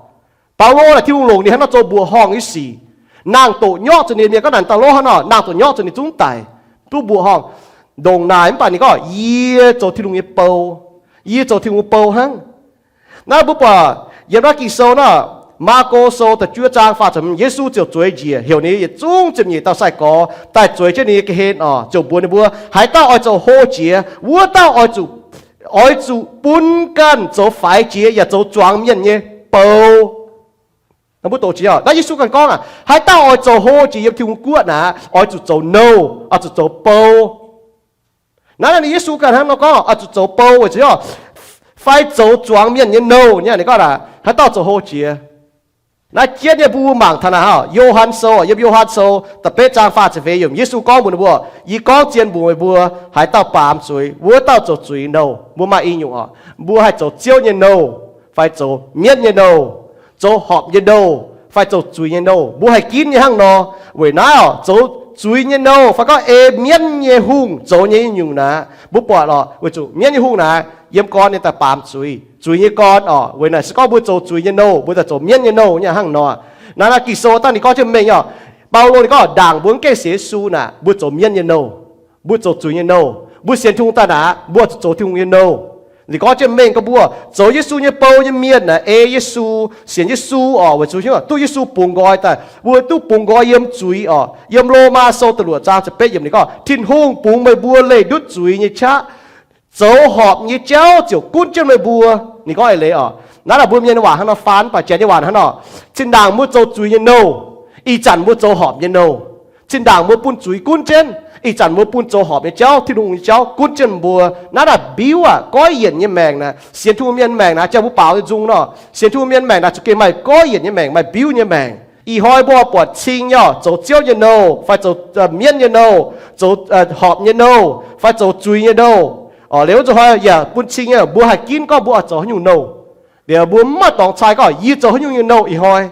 Baulo naaic Tin-Hungh longc ninh hnangv nor zoux mbuoqc horngh nyei sic, nangh doqc nyorqv zuqc ninh. Mienh gorngv naaic dauh lov hnangv nor, nangh doqc nyorqv zuqc ninh zungv daic, duqv mbuoqc horngh, ndongc naaic. Mv baac ninh gorngv, yie zoux Tin-Hungh nyei bou, yie zoux Tin-Hungh bou hnangv. Naaiv mbuo buatc yiem naaiv Ging-Sou naaiv, Maako Sou da'juov zaang faah ziepc hmz, Yesu ziouc zueiz njiec heuc ninh yietc zungv ziepc nyeic dauh sai-gorx daaih zueiz jienv ninh nyei ga'hlen oc, ziouc mbuox ninh mbuo, haaix dauh oix zoux hlo jiex, wuov dauh oix zuqc, oix zuqc bun ganh zoux faix jiex yaac zoux zuangx mienh nyei bou. Mbuo doqc jiex oc, naaiv Yesu ganh gorngv aqv, haaix dauh oix zoux hlo jiex yiem Tin-Hungh guoqv naaic, oix zuqc zoux nouh, oix zuqc zoux bou. Naaiv ninh Yesu ganh hnangv nor gorngv, oix zuqc zoux bou weic zuqc fai zoux zuangx mienh nyei nouh nyei. Ninh gorngv aqv, haaix dauh zoux hlo jiex. Naaiv jienv nyei mbuo mangc taux naaic hnangv Yo^han Sou, yiem Yo^han Sou da'betv zaang faah ziepc feix yiemc, Yesu gorngv mbuox ninh mbuo, Yie gorngv zien mbuox meih mbuo, haaix dauh baamz zuiz, wuov dauh zoux zuiz nouh. Mbuo maaih i nyungc oc, mbuo haih zoux Ziouv nyei nouh fai zoux mienv nyei nouh, zoux horpc nyei nouh fai zoux zuiz nyei nouh. Mbuo haih ginv nyei hnangv nor. Weic naaiv oc, zoux zuiz nyei nouh fai gorngv ei mienv nyei hungh zoux nyei nyungc naaic, mbuo buatc oc, weic zuqc mienv nyei hungh naaic yiem gorn ninh daaih baamz zuiz, zuiz nyei gorn oc. Weic naaic se gorngv mbuo zoux zuiz nyei nouh, mbuo daaih zoux mienv nyei nouh nyei hnangv nor. Naaiv, naaiv Ging-Sou dangh ninh gorngv jienv mengh oc. Baulo ninh gorngv ndaangc mbuo mv gaengh sienx Yesu naaic, mbuo zoux mienv nyei nouh, mbuo zoux zuiz nyei nouh. Mbuo sienx Tin-Hungh daaih naaic, mbuo zuqc zoux Tin-Hungh nyei nouh. Ninh gorngv jienv mengh gorngv mbuo zoux Yesu nyei bou nyei mienh naaic, ei Yesu, sienx Yesu oc, weic zuqc duqv Yesu bungx nqoi daaih, mbuo duqv bungx nqoi yiem zuiz oc. Yiem Lomaa Sou da'luoqc zaang ziepc betv yiemc ninh gorngv, Tin-Hungh bungx meih mbuo leih ndutv zuiz nyei qaqv, zoux horpc nyei jauv ziouc gunv jienv meih mbuo. Ninh gorngv eix leiz oc, naaiv naaic mbuo mienh nyei waac hnangv nor faan, mv baac Janx nyei waac hnangv nor, zinh ndaangc mbuo zoux zuiz nyei nouh, ih zanc mbuo zoux horpc nyei nouh. Zinh ndaangc mbuo bun zuiz gunv jienv, ih zanc mbuo bun zoux horpc nyei jauv, Tin-Hungh nyei jauv gunv jienv mbuo. Naaiv naaic mbiuv aac, goiv yienc nyei maengc naaic, sienx Tin-Hungh mienh maengc naaic, jangx mbuo baaux nyei nzung nor, sienx Tin-Hungh mienh maengc naaic zuqc gengh maaih goiv yienc nyei maengc, maaih mbiuv nyei maengc. Ih hnoi mbuo buatc cing nyei oc, zoux Ziouv nyei nouh fai zoux mienv nyei nouh, zoux horpc nyei nouh fai zoux zuiz nyei nouh, liuz wuov nzunc hnoi yaac bun cing nyei, mbuo haih ginv gorngv mbuo oix zoux haaix nyungc nouh. Liuz mbuo mv maaih dorngx cai gorngv yie zoux haaix nyungc nyei nouh ih hnoi.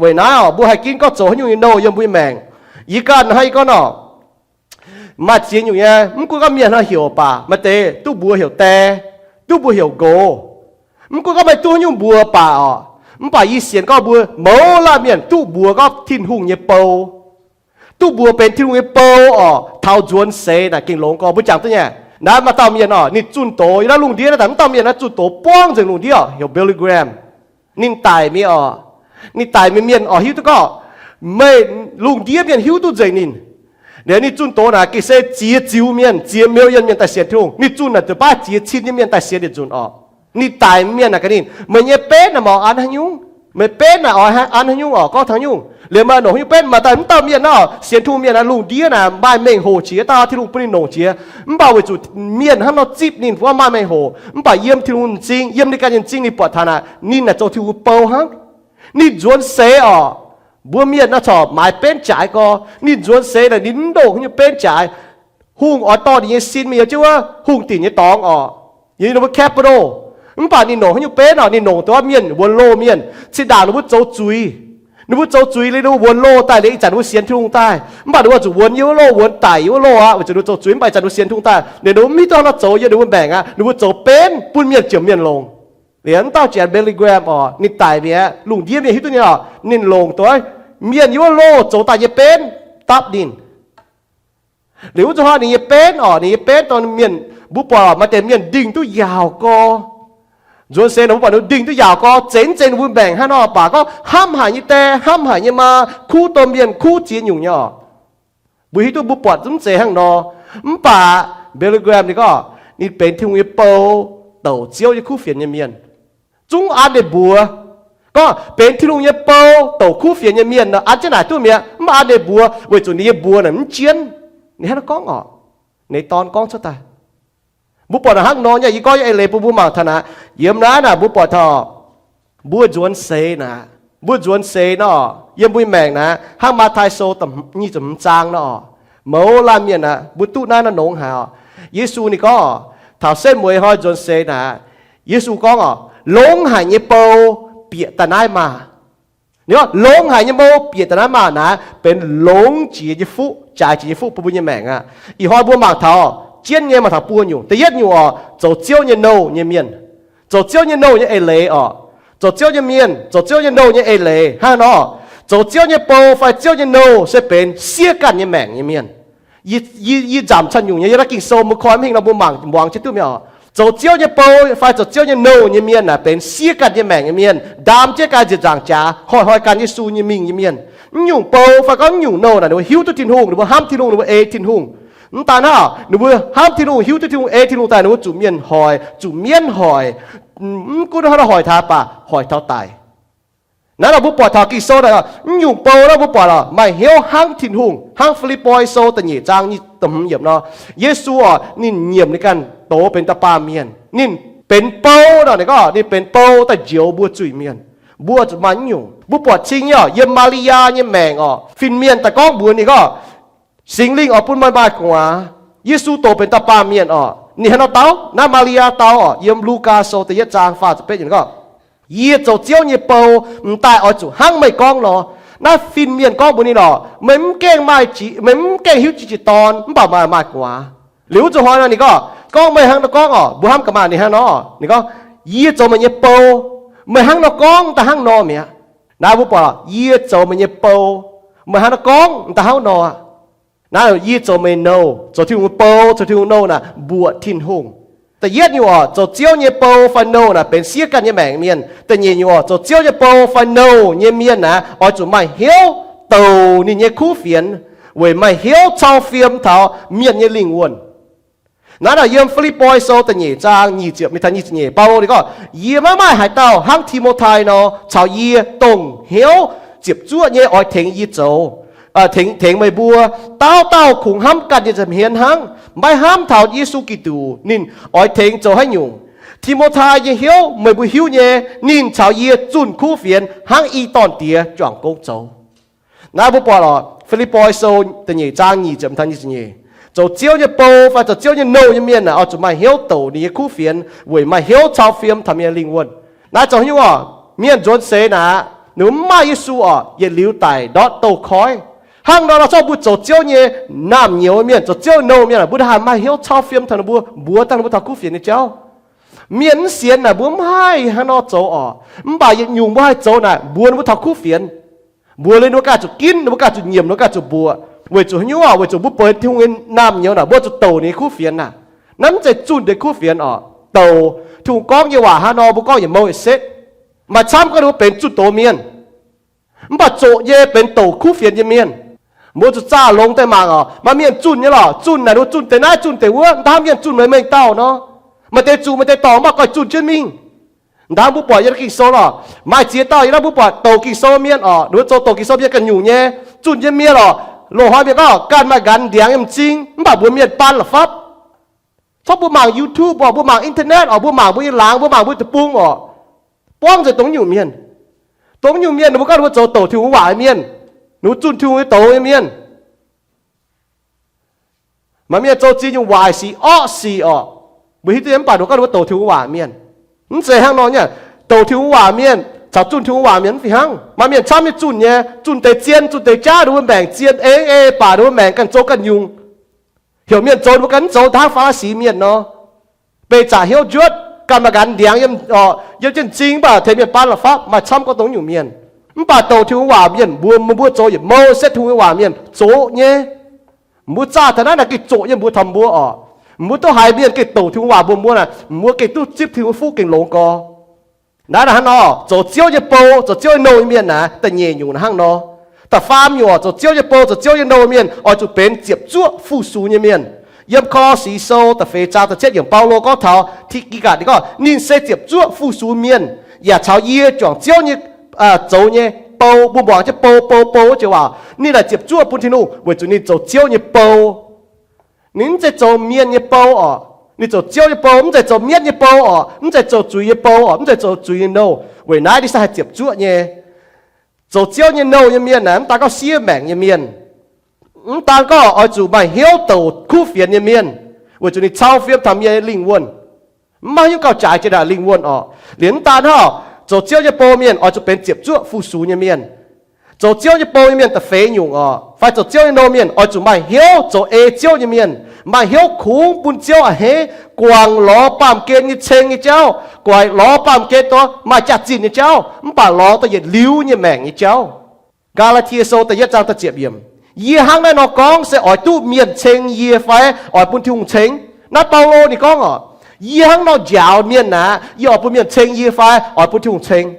Weic naaiv oc, mbuo haih ginv gorngv zoux haaix nyungc nyei nouh yiem mbuo nyei maengc. Yie ganh hnangv yie gorngv nor, maaih ziex nyungc nyei, mv gunv gorngv mienh hnangv heuc baac, maaih deix duqv mbuox heuc die, duqv mbuox heuc nqox. Mv gunv gorngv meih duqv haaix nyungc mbuox baac oc, mv baac yie sienx gorngv mbuo mouz laanh mienh duqv mbuox gorngv Tin-Hungh nyei bou, duqv mbuox benx Tin-Hungh nyei bou oc, taux nzuonx seix naaic gengh longx gorx. Mbuo jangx duqv nyei, naaiv maaih dauh mienh oc, ninh zunh doz, yiem naaiv lungh ndiev naaiv daaih mv dauh mienh naaiv zunh doz buangv nzengc lungh ndiev oc, heuc Billy Graham. Ninh daic mi'aqv oc. Ninh daic mi'aqv, mienh oix hiuv duqv gorngv, meih, lungh ndiev mienh hiuv duqv nzengc ninh. Liuz ninh zunh doz naaic gengh se ziex ziux mienh, ziex million mienh daaih sienx Tin-Hungh. Ninh zunh naaic deix baav ziex cin nyei mienh daaih sienx yietc nzunc oc. Ninh daic mienh naaic gaax ninh, meih nyei benv naaic mv oix an haaix nyungc. Meih benv naaic oix an haaix nyungc oc, gorngv taux haaix nyungc. Liuz maaih longc haaix nyungc benv, maaih daaih mv dauh mienh naaic, sienx Tin-Hungh mienh naaic lungh ndiev naaic maaih mengh hoc qiex, dauh Tin-Hungh bun ninh longc qiex. Mv baac weic zuqc mienh hnangv nor zipv ninh, mv maaih mengh hoc. Mv baac yiem Tin-Hungh m'zing, yiem ninh ganh nyei m'zing ninh buatc taux naaic, ninh naaic zoux Tin-Hungh bou hnangv. Ninh nzuonx seix oc, mbuo mienh naaic corc maaiz benv jaaix gorx. Ninh nzuonx seix naaic ninh mv longc haaix nyungc benv jaaix. Hungh oix dorh ninh nyei sin mingh yiem jienv wuov hungh dinc nyei dorngx oc, yiem ninh mbuo Capitol. Mv baac ninh longc haaix nyungc benv oc? Ninh longc dongh mienh wuonx loh mienh. Zinh ndaangc ninh mbuo zoux zuiz, ninh mbuo zoux zuiz liuz ninh mbuo wuonx loh daaih liuz, ih zanc ninh mbuo sienx Tin-Hungh daaih, mv baac ninh mbuo zuqc wuonx yiem wuov loh, wuonx daic yiem wuov loh aqv, weic zuqc ninh mbuo zoux zuiz. Mv baac ih zanc ninh mbuo sienx Tin-Hungh daaih, ninh mbuo mv hiuv duqv haaix nor zoux yiem ninh mbuo maengc aqv. Ninh mbuo zoux benv bun mienh jiex mienh longx. Liuz mv dauh Janx, Billy Graham oc, ninh daic mi'aqv, lungh ndiev mienh hiuv duqv nyei oc, ninh longc dongh mienh yiem wuov loh zoux daaih nyei benv dapv ninh. Liuz wuov nzunc hnoi ninh nyei benv oc, ninh nyei benv dongh mienh, mbuo buatc maaih deix mienh ndingh duqv yaauc gorx. Nzuonx seix naaic mbuo buatc ninh ndingh duqv yaauc gorx, zeiz mv zeiz ninh mbuo maengc hnangv nor baac gorngv hnamv haic nyei die, hnamv haic nyei maa, kuv domh mienh, kuv ziex nyungc nyei oc. Mbuo hiuv duqv mbuo buatc zungv zeiz hnangv nor. Mv baac Billy Graham ninh gorngv ninh benx Tin-Hungh nyei bou, douc Ziouv nyei kuv fienx nyei mienh. Zungv an ninh mbuox gorngv benx Tin-Hungh nyei bou, douc kuv fienx nyei mienh nor, an jienv naaic duqv mi'aqv. Mv baac an ninh mbuox weic zuqc ninh nyei mbuox naaic mv jienv. Ninh hnangv naaiv gorngv oc, ninh dorn gorngv cuotv daaih. Mbuo buatc naaic hnangv nor nyei, yie gorngv nyei eix leiz bun mbuo mangc taux naaic. Yiem naaiv naaic mbuo buatc taux mbuo nzuonx seix naaic, mbuo nzuonx seix nor, yiem mbuo nyei maengc naaic, hnangv Matv^taai Sou nyic ziepc hmz zaang nor, mouz laanh mienh naaic, mbuo duqv naaiv nor longx haic oc. Yesu ninh gorngv oc, taux setv mueiz hnoi nzuonx seix naaic, Yesu gorngv oc, longx haic nyei bou bieqc daaih naaiv maah! Ninh gorngv longx haic nyei bou bieqc daaih naaiv maah! Naaiv benx longx jiex nyei fuqv, jaaix jiex nyei fuqv bun mbuo nyei maengc aqv. Ih hnoi mbuo mangc taux, jienv nyei mangc taux buo nyungc. Da'yietv nyungc oc, zoux Ziouv nyei nouh nyei mienh. Zoux Ziouv nyei nouh nyei eix leiz oc, zoux Ziouv nyei mienh, zoux Ziouv nyei nouh nyei eix leiz hnangv nor, zoux Ziouv nyei bou fai Ziouv nyei nouh se benx siev ganh nyei maengc nyei mienh. Yie, yie nzamc canh nyungc nyei, yiem naaiv Ging-Sou mbuo koi mv hingh nor mbuo mangc muangx jienv duqv mi'aqv oc. Zoux Ziouv nyei bou fai zoux Ziouv nyei nouh nyei mienh naaic benx siev ganh nyei maengc nyei mienh, ndaam jienv ganh nziepc nzaangc jaax, hoic hoic ganh Yesu nyei mingh nyei mienh. Mv nyungc bou fai gorngv mv nyungc nouh naaic ninh mbuo hiuv duqv Tin-Hungh, ninh mbuo hnamv Tin-Hungh, ninh mbuo ei Tin-Hungh. Mv daan hnangv, ninh mbuo hnamv Tin-Hungh, hiuv duqv Tin-Hungh, ei Tin-Hungh daaih, ninh mbuo zuqc mienh hoic, zuqc mienv hoic. Mv gunv hnangv naaiv hoic taux baac hoic taux daic. Naaiv nor mbuo buatc taux Ging-Sou naaic, mv nyungc bou naaiv mbuo buatc oc, maaih hnyouv hnangv Tin-Hungh, hnangv Fi^lipv^poi Sou da'nyeic zaang nyic ziepc hmz yiemc nor, Yesu oc, ninh nyiemc ninh ganh doz benx da'baamh mienh. Ninh benx bou nor, ninh gorngv ninh benx bou daaih njoux mbuo zuiz-mienh. Mbuo zuqc maaih mv nyungc. Mbuo buatc cing nyei oc, yiem Maa^li^yaa nyei maengc oc, fin-mienh daaih gorngv mbuox ninh gorngv, Singx Lingh oix bun meih maaih gu'nguaaz. Yesu doqc benx dauh baamh mienh oc. Ninh hnangv nor dau, naaiv Maa^li^yaa dau oc, yiem Lugaa Sou da'yietv zaang faah ziepc betv yiemc gorngv, Yie zoux Ziouv nyei bou, m'daaih oix zuqc hnangv meih gorngv nor. Naaiv fin-mienh gorngv mbuox ninh oc, meih mv gaengh maaih, meih mv gaengh hiuv jiex jiez dorn, mv baac meih maaih gu'nguaaz. Liuz wuov zuqc hnoi nor ninh gorngv, gorngv meih hnangv nor gorngv oc, mbuo hnamv gaax maah ninh hnangv nor, ninh gorngv, Yie zoux meih nyei bou, meih hnangv nor gorngv daaih hnangv nor mi'aqv. Naaiv mbuo buatc, Yie zoux meih nyei bou, meih hnangv nor gorngv daaih hnangv nor aqv. Naaiv yie zoux meih nouh, zoux Tin-Hungh bou, zoux Tin-Hungh nouh naaic mbuoqc Tin-Hungh. Da'yietv nyungc oc, zoux Ziouv nyei bou fai nouh naaic benx siev ganh nyei maengc mienh. Da'nyeic nyungc oc, zoux Ziouv nyei bou fai nouh nyei mienh naaic oix zuqc maaih hnyouv douc ninh nyei kuv fienx, weic maaih hnyouv cau fiem taux mienh nyei lingh wuonh. Naaiv naaic yiem Fi^lipv^poi Sou da'nyeic zaang nyic ziepc mingh taux nyic ziepc nyeic, Baulo ninh gorngv, Yie maiv maaih haaix dauh hnangv Ti^mo^tai nor caux yie dongh hnyouv ziepc zuoqv nyei oix tengx yie zoux, tengx, tengx meih mbuo. Dauh dauh kungx hnamv ganh nyei nza'hmien hnangv, maiv hnamv taux Yesu Giduc ninh oix tengx zoux haaix nyungc. Ti^mo^tai nyei hnyouv meih mbuo hiuv nyei, ninh caux yie zunh kuv fienx hnangv i dorn-diex juangc gong zoux. Naaiv mbuo buatc oc, Fi^lipv^poi Sou da'nyeic zaang nyic ziepc mingh taux nyic ziepc nyeic. Zoux Ziouv nyei bou fai zoux Ziouv nyei nouh nyei mienh naaic oix zuqc maaih hnyouv douc ninh nyei kuv fienx weic maaih hnyouv cau fiem taux mienh nyei lingh wuonh. Naaiv zoux haaix nyungc oc? Mienh nzuonx seix naaic, ninh mbuo mv maaih Yesu oc, yietc liuz daic ndortv douz-koiv. Hnangv nor nor zorqv mbuo zoux Ziouv nyei naamh nyouz mienh, zoux Ziouv nyei nouh mienh, mbuo ndaaih haih maaih hnyouv cau fiem taux ninh mbuo, mbuox dangh ninh mbuo taux kuv fienx nyei jauv. Mienh mv sienx naaic mbuo mv haih hnangv nor zoux oc. Mv baac yietc nyungc mbuo haih zoux naaic mbuox ninh mbuo taux kuv fienx. Mbuox liuz ninh mbuo ganh zuqc ginv, ninh mbuo ganh zuqc nyiemc, ninh mbuo ganh zuqc mbuoqc. Weic zuqc haaix nyungc oc? Weic zuqc mbuo benx Tin-Hungh nyei naamh nyouz naaic, mbuo zuqc douc ninh nyei kuv fienx naaic. Naaiv mv zeiz zunh deix kuv fienx oc. Douc, Tin-Hungh gorngv nyei waac hnangv nor mbuo gorngv yietc mouh yietc setv. Maaih camv gorngv ninh mbuo benx zunh doz mienh, mv baac zoqc nyei benx douc kuv fienx nyei mienh. Mbuo zuqc zaah longx daaih mangc oc. Maaih mienh zunh nyei lorqc, zunh naaic ninh mbuo zunh deix naaiv zunh deix wuov, ndaav mienh zunh meih mengh dauh nor. Maaih deix zuqc maaih deix dorngc mv baac goiv zunh jienv mingh. Ndaav mbuo buatc yiem Ging-Sou lorqc, maaih ziex dauh yiem naaiv mbuo buatc douc Ging-Sou mienh oc, ninh mbuo zoux douc Ging-Sou mienh ganh nyungc nyei. Zunh nyei mienh oc, loz-hnoi mienh gorngv ganh maaih nqanx ndiangx yiem m'zing, mv baac mbuox mienh baan la'fapv. Corc mbuo mangc YouTube oc, mbuo mangc internet oc, mbuo mangc mbuo nyei laangz, mbuo mangc mbuo deic-bung oc, buangv nzengc dongh nyungc mienh. Dongh nyungc mienh ninh mbuo gorngv ninh mbuo zoux douc Tin-Hungh waac nyei mienh, ninh mbuo zunh Tin-Hungh nyei doz nyei mienh. Maaih mienh zoux ziex nyungc waaic sic, orqv sic oc, mbuo hiuv duqv nyei, mv baac ninh mbuo gorngv ninh mbuo douc Tin-Hungh waac mienh. Mv zeiz hnangv nor nyei. Douc Tin-Hungh waac mienh caux zunh Tin-Hungh waac mienh mv fih hnangv. Maaih mienh camv nyei zunh nyei, zunh deix zien, zunh deix jaav, ninh mbuo maengc zien eng ei, baac ninh mbuo maengc ganh zoux ganh nyungc. Heuc mienh zoux ninh mbuo ganh mv zoux, dangv Faa^li^si mienh nor. Beih zaqc hnyouv njuotv, ganh maaih nqanx ndiangx yiem, yiem jienv m'zing, mv baac tengx mienh baan la'fapv. Maaih camv gorngv dongh nyungc mienh. Mv baac douc Tin-Hungh waac mienh mbuo, mbuo zoux yietc mouh setv Tin-Hungh nyei waac mienh zoqc nyei. Mbuo zaah taux naaiv naaic gengh zoqc nyei mbuox taux mbuo oc. Mbuo duqv haiz mienh gengh douc Tin-Hungh waac mbuox mbuo naaic, mbuo gengh duqv zipv Tin-Hungh nyei fuqv gengh longx gorx. Naaiv naaic hnangv nor, zoux Ziouv nyei bou, zoux Ziouv nyei nouh nyei mienh naaic, da'nyeic nyungc hnangv nor. Da'faam nyungc oc, zoux Ziouv nyei bou, zoux Ziouv nyei nouh nyei mienh oix zuqc benx ziepc zuoqv fu-sux nyei mienh. Yiem Ko^lo^si Sou da'feix zaang da'cietv yiemc, Baulo gorngv taux Ti^gi^gatc, ninh gorngv, Ninh se ziepc zuoqv fu-sux mienh, yaac caux yie juangc Ziouv nyei, zoux nyei bou. Mbuo muangx jienv bou, bou, bou wuov joux waac, ninh naaic ziepc zuoqv bun Tin-Hungh weic zuqc ninh zoux Ziouv nyei bou. Ninh mv zeiz zoux mienh nyei bou oc. Ninh zoux Ziouv nyei bou, mv zeiz zoux mienv nyei bou oc, mv zeiz zoux zuiz nyei bou oc, mv zeiz zoux zuiz nyei nouh. Weic naaiv ninh se haih ziepc zuoqv nyei. Zoux Ziouv nyei nouh nyei mienh naaic, mv daan gorngv siev maengc nyei mienh, mv daan gorngv oix zuqc maaih hnyouv douc kuv fienx nyei mienh, weic zuqc ninh cau fiem taux mienh nyei lingh wuonh. Mv maaih haaix nyungc gauh jaaix jiex naaic lingh wuonh oc. Liemh mv daan hnangv, zoux Ziouv nyei bou mienh oix zuqc benx ziepc zuoqv fu-sux nyei mienh. Zoux Ziouv nyei bou nyei mienh da'feix nyungc oc, fai zoux Ziouv nyei nouh mienh oix zuqc maaih hnyouv zoux ei Ziouv nyei mienh, maaih hnyouv kungx bun Ziouv a'hneiv, guangc lorz baamh gen nyei ceng nyei jauv, guangc lorz baamh gen dongh maaih jaax-zinh nyei jauv, mv baac lorz dongh yietc liuz nyei maengc nyei jauv. Gaa^laa^tie Sou da'yietv zaang da'ziepc yiemc, Yie hnangv naaiv nor gorngv se oix duqv mienh ceng yie fai oix bun Tin-Hungh ceng? Naaiv Baulo ninh gorngv oc, yie hnangv nor njaaux mienh aqv, yie oix bun mienh ceng yie fai oix bun Tin-Hungh ceng?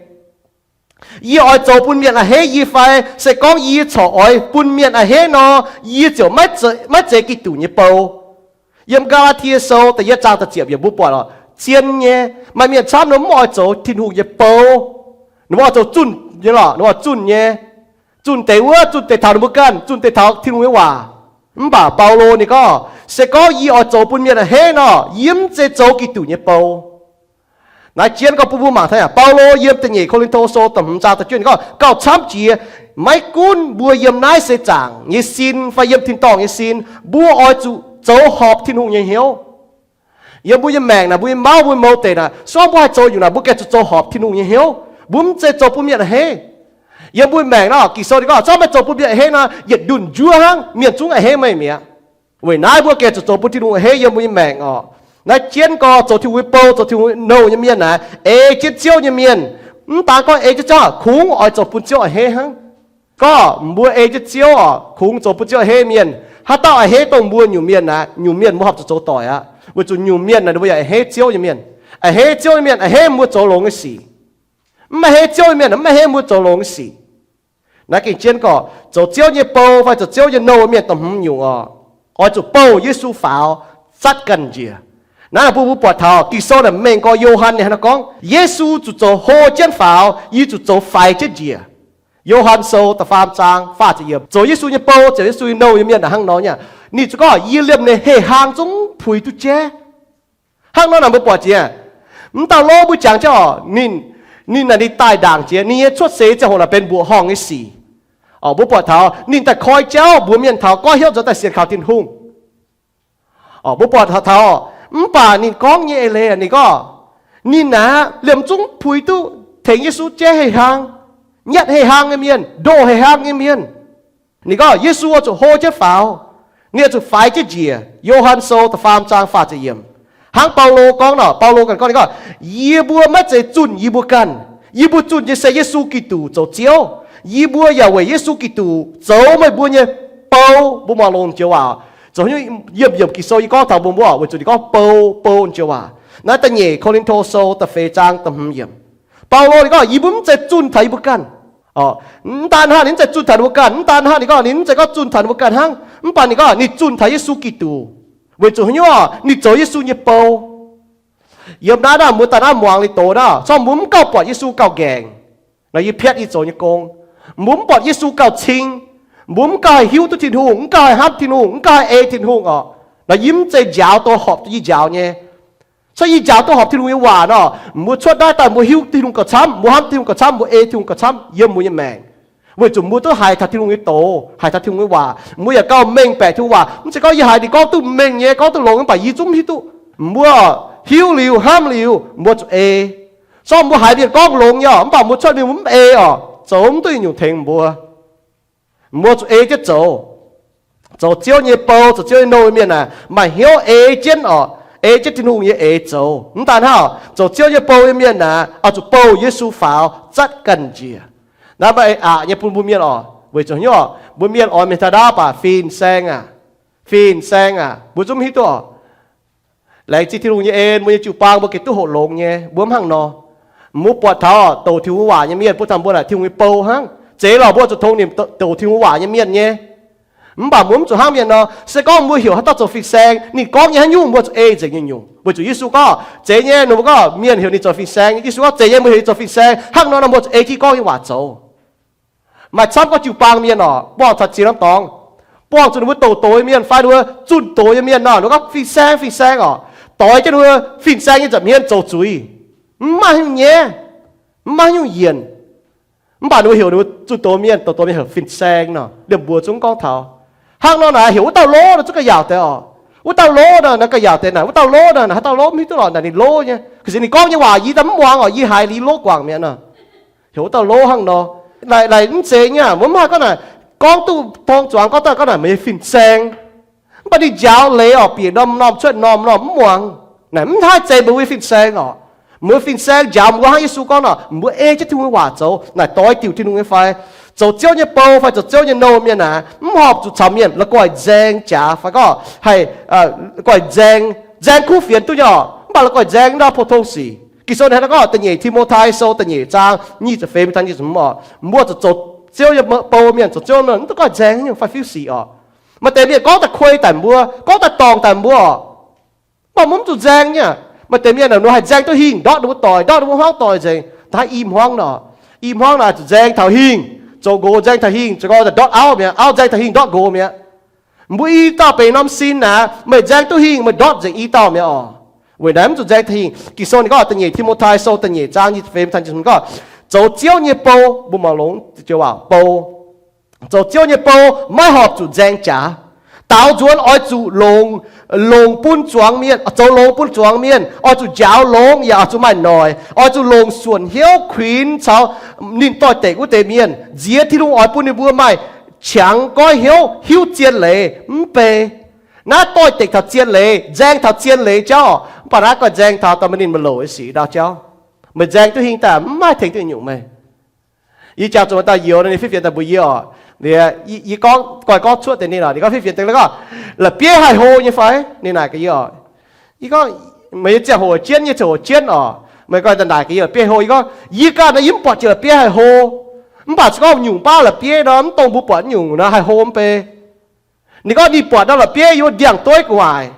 Yie oix zoux bun mienh a'hneiv yie fai? Se gorngv yie corc oix bun mienh a'hneiv nor, yie ziouc maiv zeiz, maiv zeiz Giduc nyei bou. Yiem Gaa^laa^tie Sou da'yietv zaang da'ziepc yiemc mbuo buatc oc, zien nyei, maaih mienh camv ninh mbuo mv oix zoux Tin-Hungh nyei bou. Ninh mbuo oix zoux zunh nyei lorqc, ninh mbuo oix zunh nyei. Zunh deix wuov, zunh deix taux ninh mbuo ganh, zunh deix taux Tin-Hungh nyei waac. Mv baac Baulo ninh gorngv, se gorngv yie oix zoux bun mienh a'hneiv nor, yie mv zeiz zoux Giduc nyei bou. Naaiv jienv gorngv bun mbuo mangc taux, Baulo yiem da'nyeic Ko^lin^to Sou da'hmz zaang da'juov ninh gorngv, gauh camv jiex, maiv gunv mbuo yiem naaiv seix zaangc nyei sin fai yiem tin-dorngh nyei sin, mbuo oix zuqc zoux horpc Tin-Hungh nyei hnyouv. Yiem mbuo nyei maengc naaic, mbuo nyei mauv, mbuo nyei mouz deic naaic, se gorngv mbuo haih zoux nyungc naaic, mbuo gengh zuqc zoux horpc Tin-Hungh nyei hnyouv. Mbuo mv zeiz zoux bun mienh a'hneiv. Yiem mbuo nyei maengc naaic, Ging-Sou ninh gorngv, se gorngv meih zoux bun mienh a'hneiv nor, yietc ndunh njuov hnangv mienh zungv a'hneiv meih mi'aqv. Weic naaiv mbuo gengh zuqc zoux bun Tin-Hungh a'hneiv yiem mbuo nyei maengc oc. Naaiv jienv gorx zoux Tin-Hungh nyei bou, zoux Tin-Hungh nouh nyei mienh naaic, ei jienv Ziouv nyei mienh, mv daan gorngv ei jienv Ziouv, kungx oix zoux bun Ziouv a'hneiv hnangv. Gorngv mbuo ei jienv Ziouv oc, kungx zoux bun Ziouv a'hneiv mienh. Haaix dauh a'hneiv dongh mbuo nyungc mienh naaic, nyungc mienh mbuo horpc zuqc zoux doic aqv, weic zuqc nyungc mienh naaic ninh mbuo yaac a'hneiv Ziouv nyei mienh. A'hneiv Ziouv nyei mienh a'hneiv mbuo zoux longx nyei sic. Mv a'hneiv Ziouv nyei mienh mv a'hneiv mbuo zoux longx nyei sic. Naaiv gengh jienv gorx zoux Ziouv nyei bou fai zoux Ziouv nyei nouh mienh da'hmz nyungc oc, oix zuqc bouh Yesu faaux zatv ganh njiec. Naaiv bun mbuo buatc taux Ging-Sou naaic mengh gorx Yo^han ninh hnangv naaiv gorngv, Yesu zuqc zoux hlo jienv faaux, yie zuqc zoux faix jienv njiec. Yo^han Sou da'faam zaang faah ziepc yiemc, zoux Yesu nyei bou, zoux Yesu nyei nouh nyei mienh naaic hnangv nor nyei. Ninh zuqc gorngv, yie liemh ninh heh hlaang zungv puix duqv jaiv. Hnangv nor naaic mbuo buatc jiex, mv dauh lov mbuo jangx jienv oc, ninh, ninh naaic ninh daaih ndaangc jiex, ninh nyei cuotv seix ziangh hoc naaic benx mbuoqc horngh nyei sic. Mbuo buatc taux ninh daaih koi jauv mbuox mienh taux goiv hnyouv nzuonx daaih sienx kaux Tin-Hungh. Mbuo buatc taux, mv baac ninh gorngv nyei eix leiz ninh gorngv, ninh naaic liemh zungv puix duqv tengx Yesu jaiv heh hlaang, nyatv heh hlaang nyei mienh, ndoh heh hlaang nyei mienh. Ninh gorngv Yesu oix zuqc hlo jienv faaux, ninh oix zuqc faix jienv njiec. Yo^han Sou da'faam zaang faah ziepc yiemc. Hnangv Baulo gorngv nor, Baulo ganh gorngv, ninh gorngv, yie mbuo maiv zeiz zunh yie mbuo ganh. Yie mbuo zunh nyei se Yesu Giduc zoux Ziouv. Yie mbuo yaac weic Yesu Giduc zoux meih mbuo nyei bou. Mbuo mangc longx joux waac, zoux hnyouv yiemh yiemc Ging-Sou yie gorngv taux mbuo mbuo weic zuqc ninh gorngv bou, bou joux waac. Naaiv da'nyeic Ko^lin^to Sou da'feix zaang da'hmz yiemc. Baulo ninh gorngv, yie mbuo mv zeiz zunh taux yie mbuo ganh. Mv daan hnangv ninh mv zeiz zunh taux ninh mbuo ganh, mv daan hnangv ninh gorngv ninh mv zeiz gorngv zunh taux ninh mbuo ganh hnangv, mv baac ninh gorngv ninh zunh taux Yesu Giduc, weic zuqc hnyouv ninh zoux Yesu nyei bou. Yiem naaiv naaic mbuo daaih naaiv muangx liuz doz naaic, se gorngv mbuo mv gauh buatc Yesu gauh nqaengc, naaic yie piatv yie zoux nyei gong. Mbuo mv buatc Yesu gauh cing, mbuo mv gauh haih hiuv duqv Tin-Hungh, mv gauh haih hnamv Tin-Hungh, mv gauh haih ei Tin-Hungh oc. Naaic yie mv zeiz njaaux dongh horpc yie njaaux nyei. Se yie njaaux duqv horpc Tin-Hungh nyei waac nor, mbuo cuotv naaiv daaih mbuo hiuv Tin-Hungh gauh camv, mbuo hnamv Tin-Hungh gauh camv, mbuo ei Tin-Hungh gauh camv yiem mbuo nyei maengc. Weic zuqc mbuo duqv haiz taux Tin-Hungh nyei doz, haiz taux Tin-Hungh nyei waac, mbuo yaac gauh mengh baeqc Tin-Hungh waac. Mv zeiz gorngv yie haiz ninh gorngv duqv mengh nyei, gorngv duqv longx, mv baac yie zungv mv hiuv duqv. Mbuo hiuv liuz, hnamv liuz, mbuo zuqc ei. Se gorngv mbuo haiz mienh gorngv longx nyei oc, mv baac mbuo cuotv mingh mbuo mv ei oc, zoux mv duqv nyungc tengx mbuo. Mbuo zuqc ei jienv zoux. Zoux Ziouv nyei bou, zoux Ziouv nyei nouh mienh naaic, maaih hnyouv ei jienv oc, ei jienv Tin-Hungh nyei eix zoux. Mv daan hnangv, zoux Ziouv nyei bou nyei mienh naaic, oix zuqc bouh Yesu faaux zatv ganh njiec. Naaiv maaih aqc nyei bun mbuo mienh oc, weic zuqc hnyouv oc, mbuo mienh oix mingh taux ndaauv baac fin-saeng aac, fin-saeng aac, mbuo zungv mv hiuv duqv oc. Laengz zingh Tin-Hungh nyei en, mbuo nyei jiu-baang mbuo gengh duqv hoqc longx nyei, mbuo mv hnangv nor. Mbuo buatc taux douc Tin-Hungh waac nyei mienh, mbuo taux mbuo naaic Tin-Hungh nyei bou hnangv. Zeiz lorqc, mbuo zuqc tongx nimc douc Tin-Hungh waac nyei mienh nyei. Mv baac mbuo mv zuqc hnangv mienh nor. Se gorngv mbuo heuc haaix dauh zoux fin-saeng, ninh gorngv nyei haaix nyungc mbuo zuqc ei nzengc nyungc-nyungc, weic zuqc Yesu gorngv, zeiz nyei, ninh mbuo gorngv mienh heuc ninh zoux fin-saeng, Yesu gorngv, zeiz nyei, mbuo heuc ninh zoux fin-saeng. Hnangv nor nor mbuo zuqc ei jienv gorngv nyei waac zoux. Maaih camv gorngv jiu-baang mienh oc, buangh taux ziex norm dorngx, buangh zuqc ninh mbuo douc doz nyei mienh fai ninh mbuo zunh doz nyei mienh nor, ninh mbuo gorngv fin-saeng, fin-saeng oc, doix jienv ninh mbuo fin-saeng nyei nza'hmien zoux zuiz. Mv maaih nyungc nyaiv, mv maaih nyungc yienc. Mv baac ninh mbuo heuc ninh mbuo zunh doz mienh, douc doz mienh heuc fin-saeng nor, liemh mbuox zungv gorngv taux. Hnangv nor naaic heuc wuov dauh lov nor zungv ga'yaauc deix oc. Wuov dauh lov nor, naaic ga'yaauc deix naaic, wuov dauh lov nor, naaic haaix dauh lov mv hiuv duqv lorqc, naaic ninh lov nyei. Ga'sic ninh gorngv nyei waac yie daaih mv muangx oc, yie haiz liuz lov guangc mi'aqv nor. Heuc wuov dauh lov hnangv nor. Naaic, naaic mv zeiz nyei, mbuo mv haih gorngv naaic, gorngv duqv tong zuangx gorngv daaih gorngv naaic meih fin-saeng. Mv baac ninh njaaux leiz oc, bieqc norm-norm cuotv norm-norm mv muangx. Naaic mv haih zeiz mbuo nyei fin-saeng oc. Mbuo fin-saeng njaaux mbuo hnangv Yesu gorngv nor, mbuo ei jienv Tin-Hungh nyei waac zoux, naaic doix diuc Tin-Hungh nyei fai. Zoux Ziouv nyei bou fai zoux Ziouv nyei nouh mienh naaic, mv horpc zuqc caux mienh la'guaih nzaeng jaax fai gorngv haih la'guaih nzaeng, nzaeng kuv fienx duqv nyei oc, mv baac la'guaih nzaeng ndau pou-tong sic. Ging-Sou ninh hnangv naaiv gorngv, da'nyeic Ti^mo^tai Sou da'nyeic zaang nyic ziepc feix mingh taux nyic ziepc hmz oc, mbuo zuqc zoux Ziouv nyei bou mienh, zoux Ziouv nyei mienh, mv duqv goiv nzaeng nyungc fai fiuv sic oc. Maaih deix mienh gorngv daaih kuei daaih mbuo, gorngv daaih dorngc daaih mbuo oc. Mv baac mbuo mv zuqc nzaeng nyei. Maaih deix mienh ninh mbuo haih nzaeng duqv hingh, ndortv ninh mbuo doic, ndortv ninh mbuo hmuangv doic nzengc. Da'haiz i hmuangv nor, i hmuangv naaic zuqc nzaeng taux hingh, zoux nqox nzaeng taux hingh, zoux nqox daaih ndortv auv mi'aqv, auv nzaeng taux hingh ndortv nqox mi'aqv. Mbuo i dauh benx norm sin naaic, meih nzaeng duqv hingh meih ndortv nzengc i dauh mi'aqv oc. Weic naaiv mv zuqc nzaeng taux hingh. Ging-Sou ninh gorngv da'nyeic Ti^mo^tai Sou da'nyeic zaang nyei feix taux nyic ziepc hmz gorngv, zoux Ziouv nyei bou, mbuo mangc longx joux waac bou, zoux Ziouv nyei bou maiv horpc zuqc nzaeng jaax. Daaux nzuonx oix zuqc longx, longx bun zuangx mienh, zoux longx bun zuangx mienh, oix zuqc njaaux longx yaac oix zuqc maaih noic, oix zuqc longc suonc hnyouv kuinx caux ninh doix-dekc wuov deix mienh. Nziex Tin-Hungh oix bun ninh mbuo maaih qangx goiv hnyouv hiuv zien leiz mv bei. Naaiv doix-dekc taux zien leiz, nzaeng taux zien leiz jauv, mv baac naaiv goiv nzaeng taux daaih maaih ninh maiv louc nyei sic ndau jauv. Meih nzaeng duqv hingh daaih mv maaih tengx duqv nyungc meih. Yie jangx zuqc maaih dauh youz ninh fiev fienx daaih mbuox yie oc, yie gorngv, goiv gorngv cuotv deix ninh oc, ninh gorngv fiev fienx daaih gorngv, la'bieiv haih hlo nyei fai? Ninh naaic gaax yie oc. Yie gorngv, meih nyei ziangh hoc jienv, yie ziangh hoc jienv oc. Meih goiv daaih naaic gaax yie la'bieiv hlo. Yie gorngv, yie ganh naaiv yie mv buatc jiex la'bieiv haih hlo. Mv baac se gorngv nyungc baav la'bieiv nor, mv dongh mbuo buatc nyungc nor haih hlo mv bei. Ninh gorngv ninh buatc nor la'bieiv yiem wuov ndiangx-dueiv gu'nguaaic.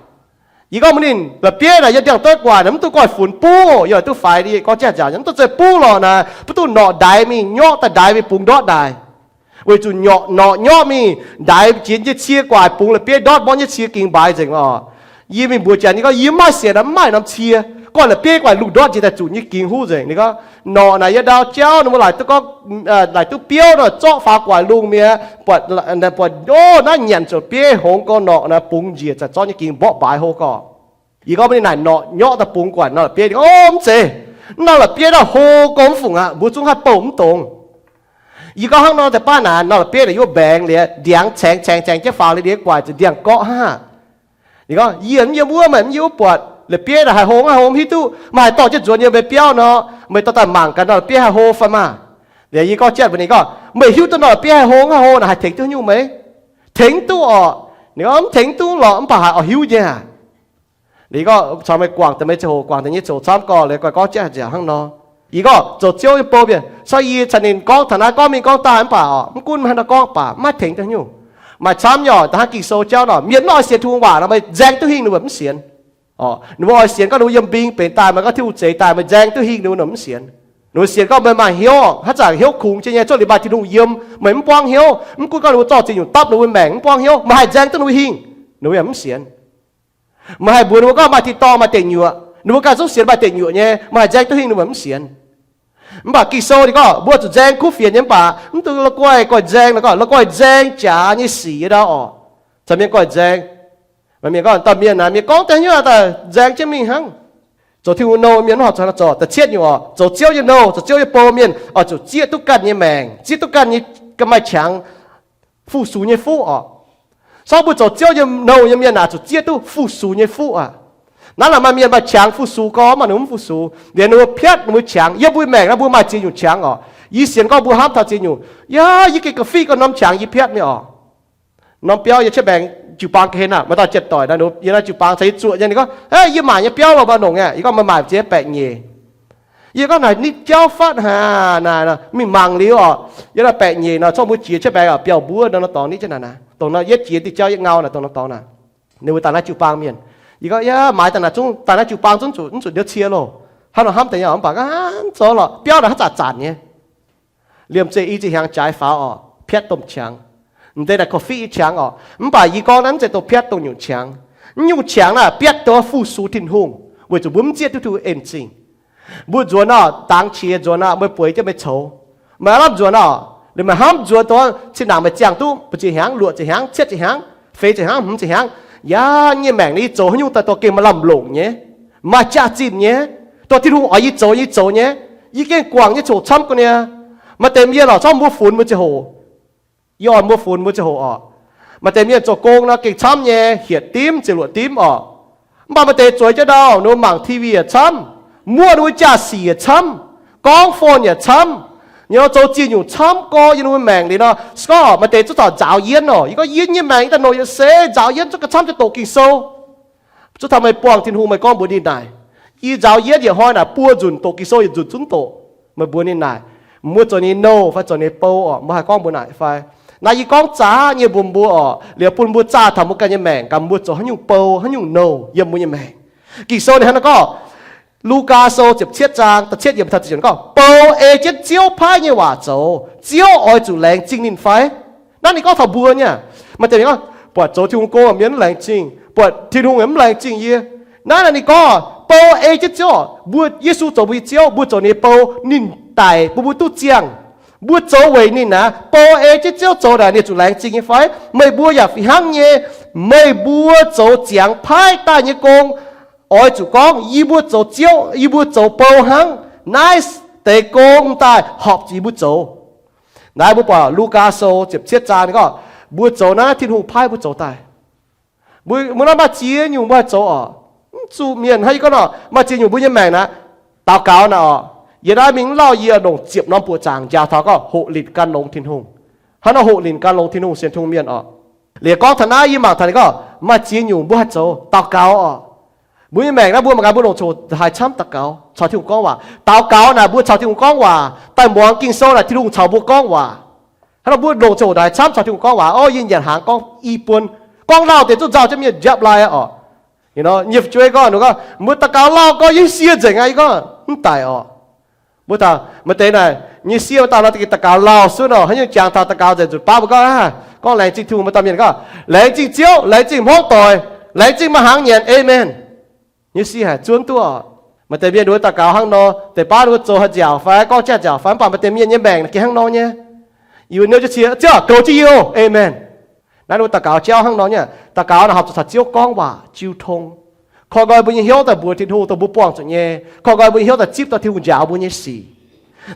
Yie gorngv mbuox ninh, la'bieiv naaic yiem ndiangx-dueiv gu'nguaaic naaic mv duqv goiv funx buv, yie duqv faix, yie gorngv jaax nzangc, mv duqv zeiz buv lorqc naaic, mv duqv norqc ndaix mingh nyorqv daaih ndaix mingh bungx ndortv daaih. Weic zuqc norqc nyorqv mingh ndaix jiex nyei cie gu'nguaaic bungx la'bieiv ndortv mborqv nyei cie gingx mbaaix nzengc oc. Yie mingh mbuox jaax ninh gorngv, yie mv maaih sienx, mv maaih norm cie. Goiv la'bieiv gu'nguaaic lungh ndortv jiex daaih zuqc nyei gingx huv nzengc. Ninh gorngv, norqc naaic yiem ndau jauv nor mbuo laaic duqv gorngv, laaic duqv biouv nor zorqv faaux gu'nguaaic lungh mi'aqv, buatc, buatc, o, naaiv nyanc zuqc bieiv hngongx gorngv norqc naaic bungx njiec za'gengh zorqv nyei gingx mborqv mbaaix hlo gorqv. Yie gorngv mbuox ninh naaic norqc nyorqv daaih bungx gu'nguaaic nor la'bieiv, ninh gorngv, o, mv zeiz. Naaiv norm la'bieiv naaiv hlo gorngv mv fungc aqv, mbuo zungv haih bouh mv dongz. Yie gorngv hnangv nor daaih baav naaic, norm la'bieiv naaic yiem wuov mbaengx liuz, ndiangx caengx caengx caengx jienv faaux liuz, ninh gu'nguaaic zuqc ndiangx-gorqv hnangv. Ninh gorngv, yie mv yiem wuov, meih mv yiem wuov buatc, la'bieiv naaic haih hlo mv haih hlo mv hiuv duqv, meih haih dorh jienv nzuonx yiem mbuo biauv nor, meih dorh daaih mangc gaax nor la'bieiv haih hlo fai maah. Liuz yie gorngv jienv mbuox ninh gorngv, meih hiuv duqv nor la'bieiv haih hlo mv haih hlo naaic haih tengx duqv nyungc meih? Tengx duqv oc. Ninh gorngv, mv tengx duqv lorqc, mv baac haiz oix hiuv nyei aqv. Ninh gorngv caux meih guangc daaih, meih ziangh hoc guangc daaih nyei ziangh hoc camv gorx, liuz gorngv jienv nzengc hnangv nor. Yie gorngv zoux Ziouv nyei bou mienh, caux yie caux ninh gorngv taux naaiv gorngv mingh gorngv daaih mv baac oc, mv gunv maiv hnangv nor gorngv baac mv haih tengx duqv nyungc. Maaih camv nyei oc, da'hnangv Ging-Sou jauv nor, mienh mv oix sienx Tin-Hungh waac nor, meih nzaeng duqv hingh ninh mbuo mv sienx. Oc, ninh mbuo oix sienx gorngv ninh mbuo yiem mbing benx daaih, meih gorngv Tin-Hungh zeix daaih, meih nzaeng duqv hingh ninh mbuo mv sienx. Ninh mbuo sienx gorngv meih maaih hnyouv, haaix zanc hnyouv kungx jienv nyei, zorqv liuz maaih Tin-Hungh yiem, meih mv buangv hnyouv. Mv gunv gorngv ninh mbuo zorqv ziex nyungc dapv ninh mbuo maengc mv buangv hnyouv, meih haih nzaeng duqv ninh mbuo hingh, ninh mbuo yaac mv sienx. Meih haih mbuox ninh mbuo gorngv maaih tin-dorngh maaih deic nyuoqc, ninh mbuo ganh zungv sienx maaih deic nyuoqc nyei, meih haih nzaeng duqv hingh ninh mbuo mv sienx. Mv baac Ging-Sou ninh gorngv mbuo zuqc nzaeng kuv fienx nyei mv baac mv dungx la'guaih goiv nzaeng, la'guaih nzaeng jaax nyei sic nyei ndau oc. Caux mienh goiv nzaeng, mienh gorngv dauh mienh naaic, mienh gorngv daaih hnyouv daaih nzaeng jienv mingh hnangv. Zoux Tin-Hungh nouh mienh mv horpc zuqc zorqv da'cietv nyungc oc, zoux Ziouv nyei nouh, zoux Ziouv nyei bou mienh oix zuqc zieqv duqv ganh nyei maengc, zieqv duqv ganh nyei, ganh maaih qangx fu-sux nyei fuqv oc. Sorng mbuo zoux Ziouv nyei nouh nyei mienh naaic zuqc zieqv duqv fu-sux nyei fuqv aqv. Naaiv naaic maaih mienh maaih qangx fu-sux gorx, maaih ninh mv fu-sux, liuz ninh mbuo piatv ninh mbuo qangx. Yiem mbuo maengc naaiv mbuo maaih ziex nyungc qangx oc. Yie sienx gorngv mbuo hnamv taux ziex nyungc. Yaac yie gengh ga'fih gorngv norm qangx yie piatv mingh oc. Norm biauv yie cietv maengx jiu-baang ga'hlen aqv, maaih dauh jien-doic naaiv, yie naaiv jiu-baang caux yie zuoqc nyei, ninh gorngv, Aav, yie maaic nyei biauv lorqc, maaih longc aqv. Yie gorngv, Meih maaic ziex baeqc nyeic. Yie gorngv, Naaic nitv jauv fatv haic naaic. Mingh mangc liuz oc, yie naaiv baeqc nyeic nor, zorqv mbuo jiex cietv maengx oc, biauv mbuov nor, nor dorngx nitv jienv naaic naaic. Dongh nor yietv jiex diuh jauv yietv ngau naaic, dongh nor dorngx naaic. Ninh mbuo daaih naaiv jiu-baang mienh. Yie gorngv, Yaac maaiz daaih naaic zungv, daaih naaiv jiu-baang zungv zuqc, mv zuqc ndiouv cie loh. Hnangv nor hnamv deix nyei oc, mv baac hnangv zoux lorqc, biauv naaic haaix zanc zanc nyei. Liemh zeih i ziex hnyangx jaaix faaux oc, piatv domh qangx. M'deix naaic ga'fih nyei qangx oc. Mv baac yie gorngv naaiv mv zeiz dongh piatv dongh nyungc qangx. Mv nyungc qangx naaic biatv dongh fu-sux Tin-Hungh, weic zuqc mbuo mv zieqv duqv Tin-Hungh en-zingh. Mbuo nzuonx oc, dangx qiex nzuonx oc, meih bueix jienv meih coux. Meih aav lamh nzuonx oc, liuz meih hnamv nzuonx dongh cin-ndaangc meih ziangh duqv buo ziex hnyangx, luoqc ziex hnyangx, cietv ziex hnyangx, feix ziex hnyangx, hmz ziex hnyangx, yaac nyei maengc naaiv yie zoux haaix nyungc daaih dongh gengh maaih lamh longc nyei, maaih jaax-zinh nyei, dongh Tin-Hungh oix yie zoux yie zoux nyei. Yie gengh guangc nyei ziangh hoc camv ga'naaiv. Maaih deix mienh oc, zorqv mbuo funx mbuo ziangh hoc. Yie oix mbuo funx mbuo ziangh hoc oc. Maaih deix mienh zoux gong nor gengh camv nyei, hietc dimv ziepc luoqc dimv oc. Mv baac maaih deix zueiz jienv ndau, ninh mbuo mangc T V yaac camv, muoqv ninh mbuo jaa-sic yaac camv, gorngv phone yaac camv, nyei zoux ziex nyungc camv gorx yiem ninh mbuo maengc liuz nor, se gorngv maaih deix zungv taux nzaaux yienv oc. Yie gorngv yie nyei maengc daaih nouh yaac se nzaaux yienv zungv ga'camv jienv doqc Ging-Sou. Zungv taux meih buangh Tin-Hungh, meih gorngv mbuox ninh naaic, yie nzaaux yienv yietc hnoi naaic buo nzunc doqc Ging-Sou yietc nzunc zungv doqc. Meih mbuox ninh naaic, mbuo zoux ninh nouh fai zoux ninh bou oc, mbuo haih gorngv mbuox naaic fai? Naaiv yie gorngv zaqc nyei mbuox mbuo oc, liuz bun mbuo zaah taux mbuo ganh nyei maengc, gaax mbuo zoux haaix nyungc bou, haaix nyungc nouh yiem mbuo nyei maengc. Ging-Sou ninh hnangv naaiv gorngv, Lugaa Sou ziepc cietv zaang da'cietv yiemc taux da'ziepc gorngv, bou ei jienv Ziouv paaiv nyei waac zoux, Ziouv oix zuqc laengz zingh ninh fai? Naaiv ninh gorngv taux mbuo nyei. Maaih deix gorngv, buatc zoux Tin-Hungh gong mienh mv laengz zingh, buatc Tin-Hungh mv laengz zingh yie. Naaiv naaic ninh gorngv, Bou ei jienv Ziouv, mbuo, Yesu zoux mbuo nyei Ziouv, mbuo zoux ninh nyei bou, ninh daic bun mbuo duqv ziangh. Mbuo zoux weic ninh aqv. Bou ei jienv Ziouv zoux naaic, ninh zuqc laengz zingh nyei fai? Meih mbuo yaac fih hnangv nyei. Meih mbuo zoux ziangx paaiv daaih nyei gong, oix zuqc gorngv, yie mbuo zoux Ziouv, yie mbuo zoux bou hnangv. Naaiv deix gong daaih horpc zuqc yie mbuo zoux. Naaiv mbuo buatc Lugaa Sou ziepc cietv zaang ninh gorngv, mbuo zoux naaiv Tin-Hungh paaiv mbuo zoux daaih. Mbuo, mbuo naaiv maaih ziex nyungc mbuo haih zoux oc. Mv zuqc mienh hnangv yie gorngv nor, maaih ziex nyungc mbuo nyei maengc naaiv, daux gaux naaic oc. Yie naaiv mingh lauh yie longc ziepc norm buoqc zaangc njaaux taux gorngv hoqc linc gan longx Tin-Hungh. Hnangv nor hoqc linc gan longx Tin-Hungh sienx Tin-Hungh mienh oc. Liuz gorngv taux naaiv yie mangc taux ninh gorngv maaih ziex nyungc mbuo haih zoux daux gaux oc. Mbuo nyei maengc naaiv mbuo mangc gaax mbuo longc coc haaix camv daux gaux caux Tin-Hungh gorngv waac. Daux gaux naaic mbuo caux Tin-Hungh gorngv waac, daaih muangx Ging-Sou naaic Tin-Hungh caux mbuo gorngv waac. Hnangv nor mbuo longc coc haaix camv caux Tin-Hungh gorngv waac. Orv, yie nyanc hnaangx gorngv i buon, gorngv lauh deix zungv nzauh jienv mienh njapv lai oc. Yie nyei fu'jueiv gorngv, ninh gorngv mbuo daux gaux lauh gorngv yie sie nzengc aqv. Yie gorngv mv daic oc. Mbuo taux maaih deix naaic nyei sie maaih dauh nor daux gaux lauh suv nor, haaix nyungc jangx taux daux gaux nzengc zuqc baav mbuo gorngv, gorngv laengz zingh Tin-Hungh. Maaih dauh mienh gorngv, laengz zingh Ziouv, laengz zingh hmuangv doic, laengz zingh maaih hnaangx nyanc, aamen. Nyei sie haic zuov duqv oc. Maaih deix mienh ninh mbuo daux gaux hnangv nor, deix baav ninh mbuo zoux haaix nziaauc fai gorngv jaav nziaauc fai, mv baac maaih deix mienh nyei maengc naaic gengh hnangv nor nyei. Yie wuov niouv jienv cie, Ziouv, goux jienv yie oc, aamen. Naaiv ninh mbuo daux gaux jauv hnangv nor nyei. Daux gaux naaic horpc zuqc caux Ziouv gorngv waac, jiu tong, koi nqoi mbuo nyei hnyouv daaih mbuox Tin-Hungh dongh mbuo buangh zuqc nyei, koi nqoi mbuo nyei hnyouv daaih zipv dorh Tin-Hungh njaaux mbuo nyei sic.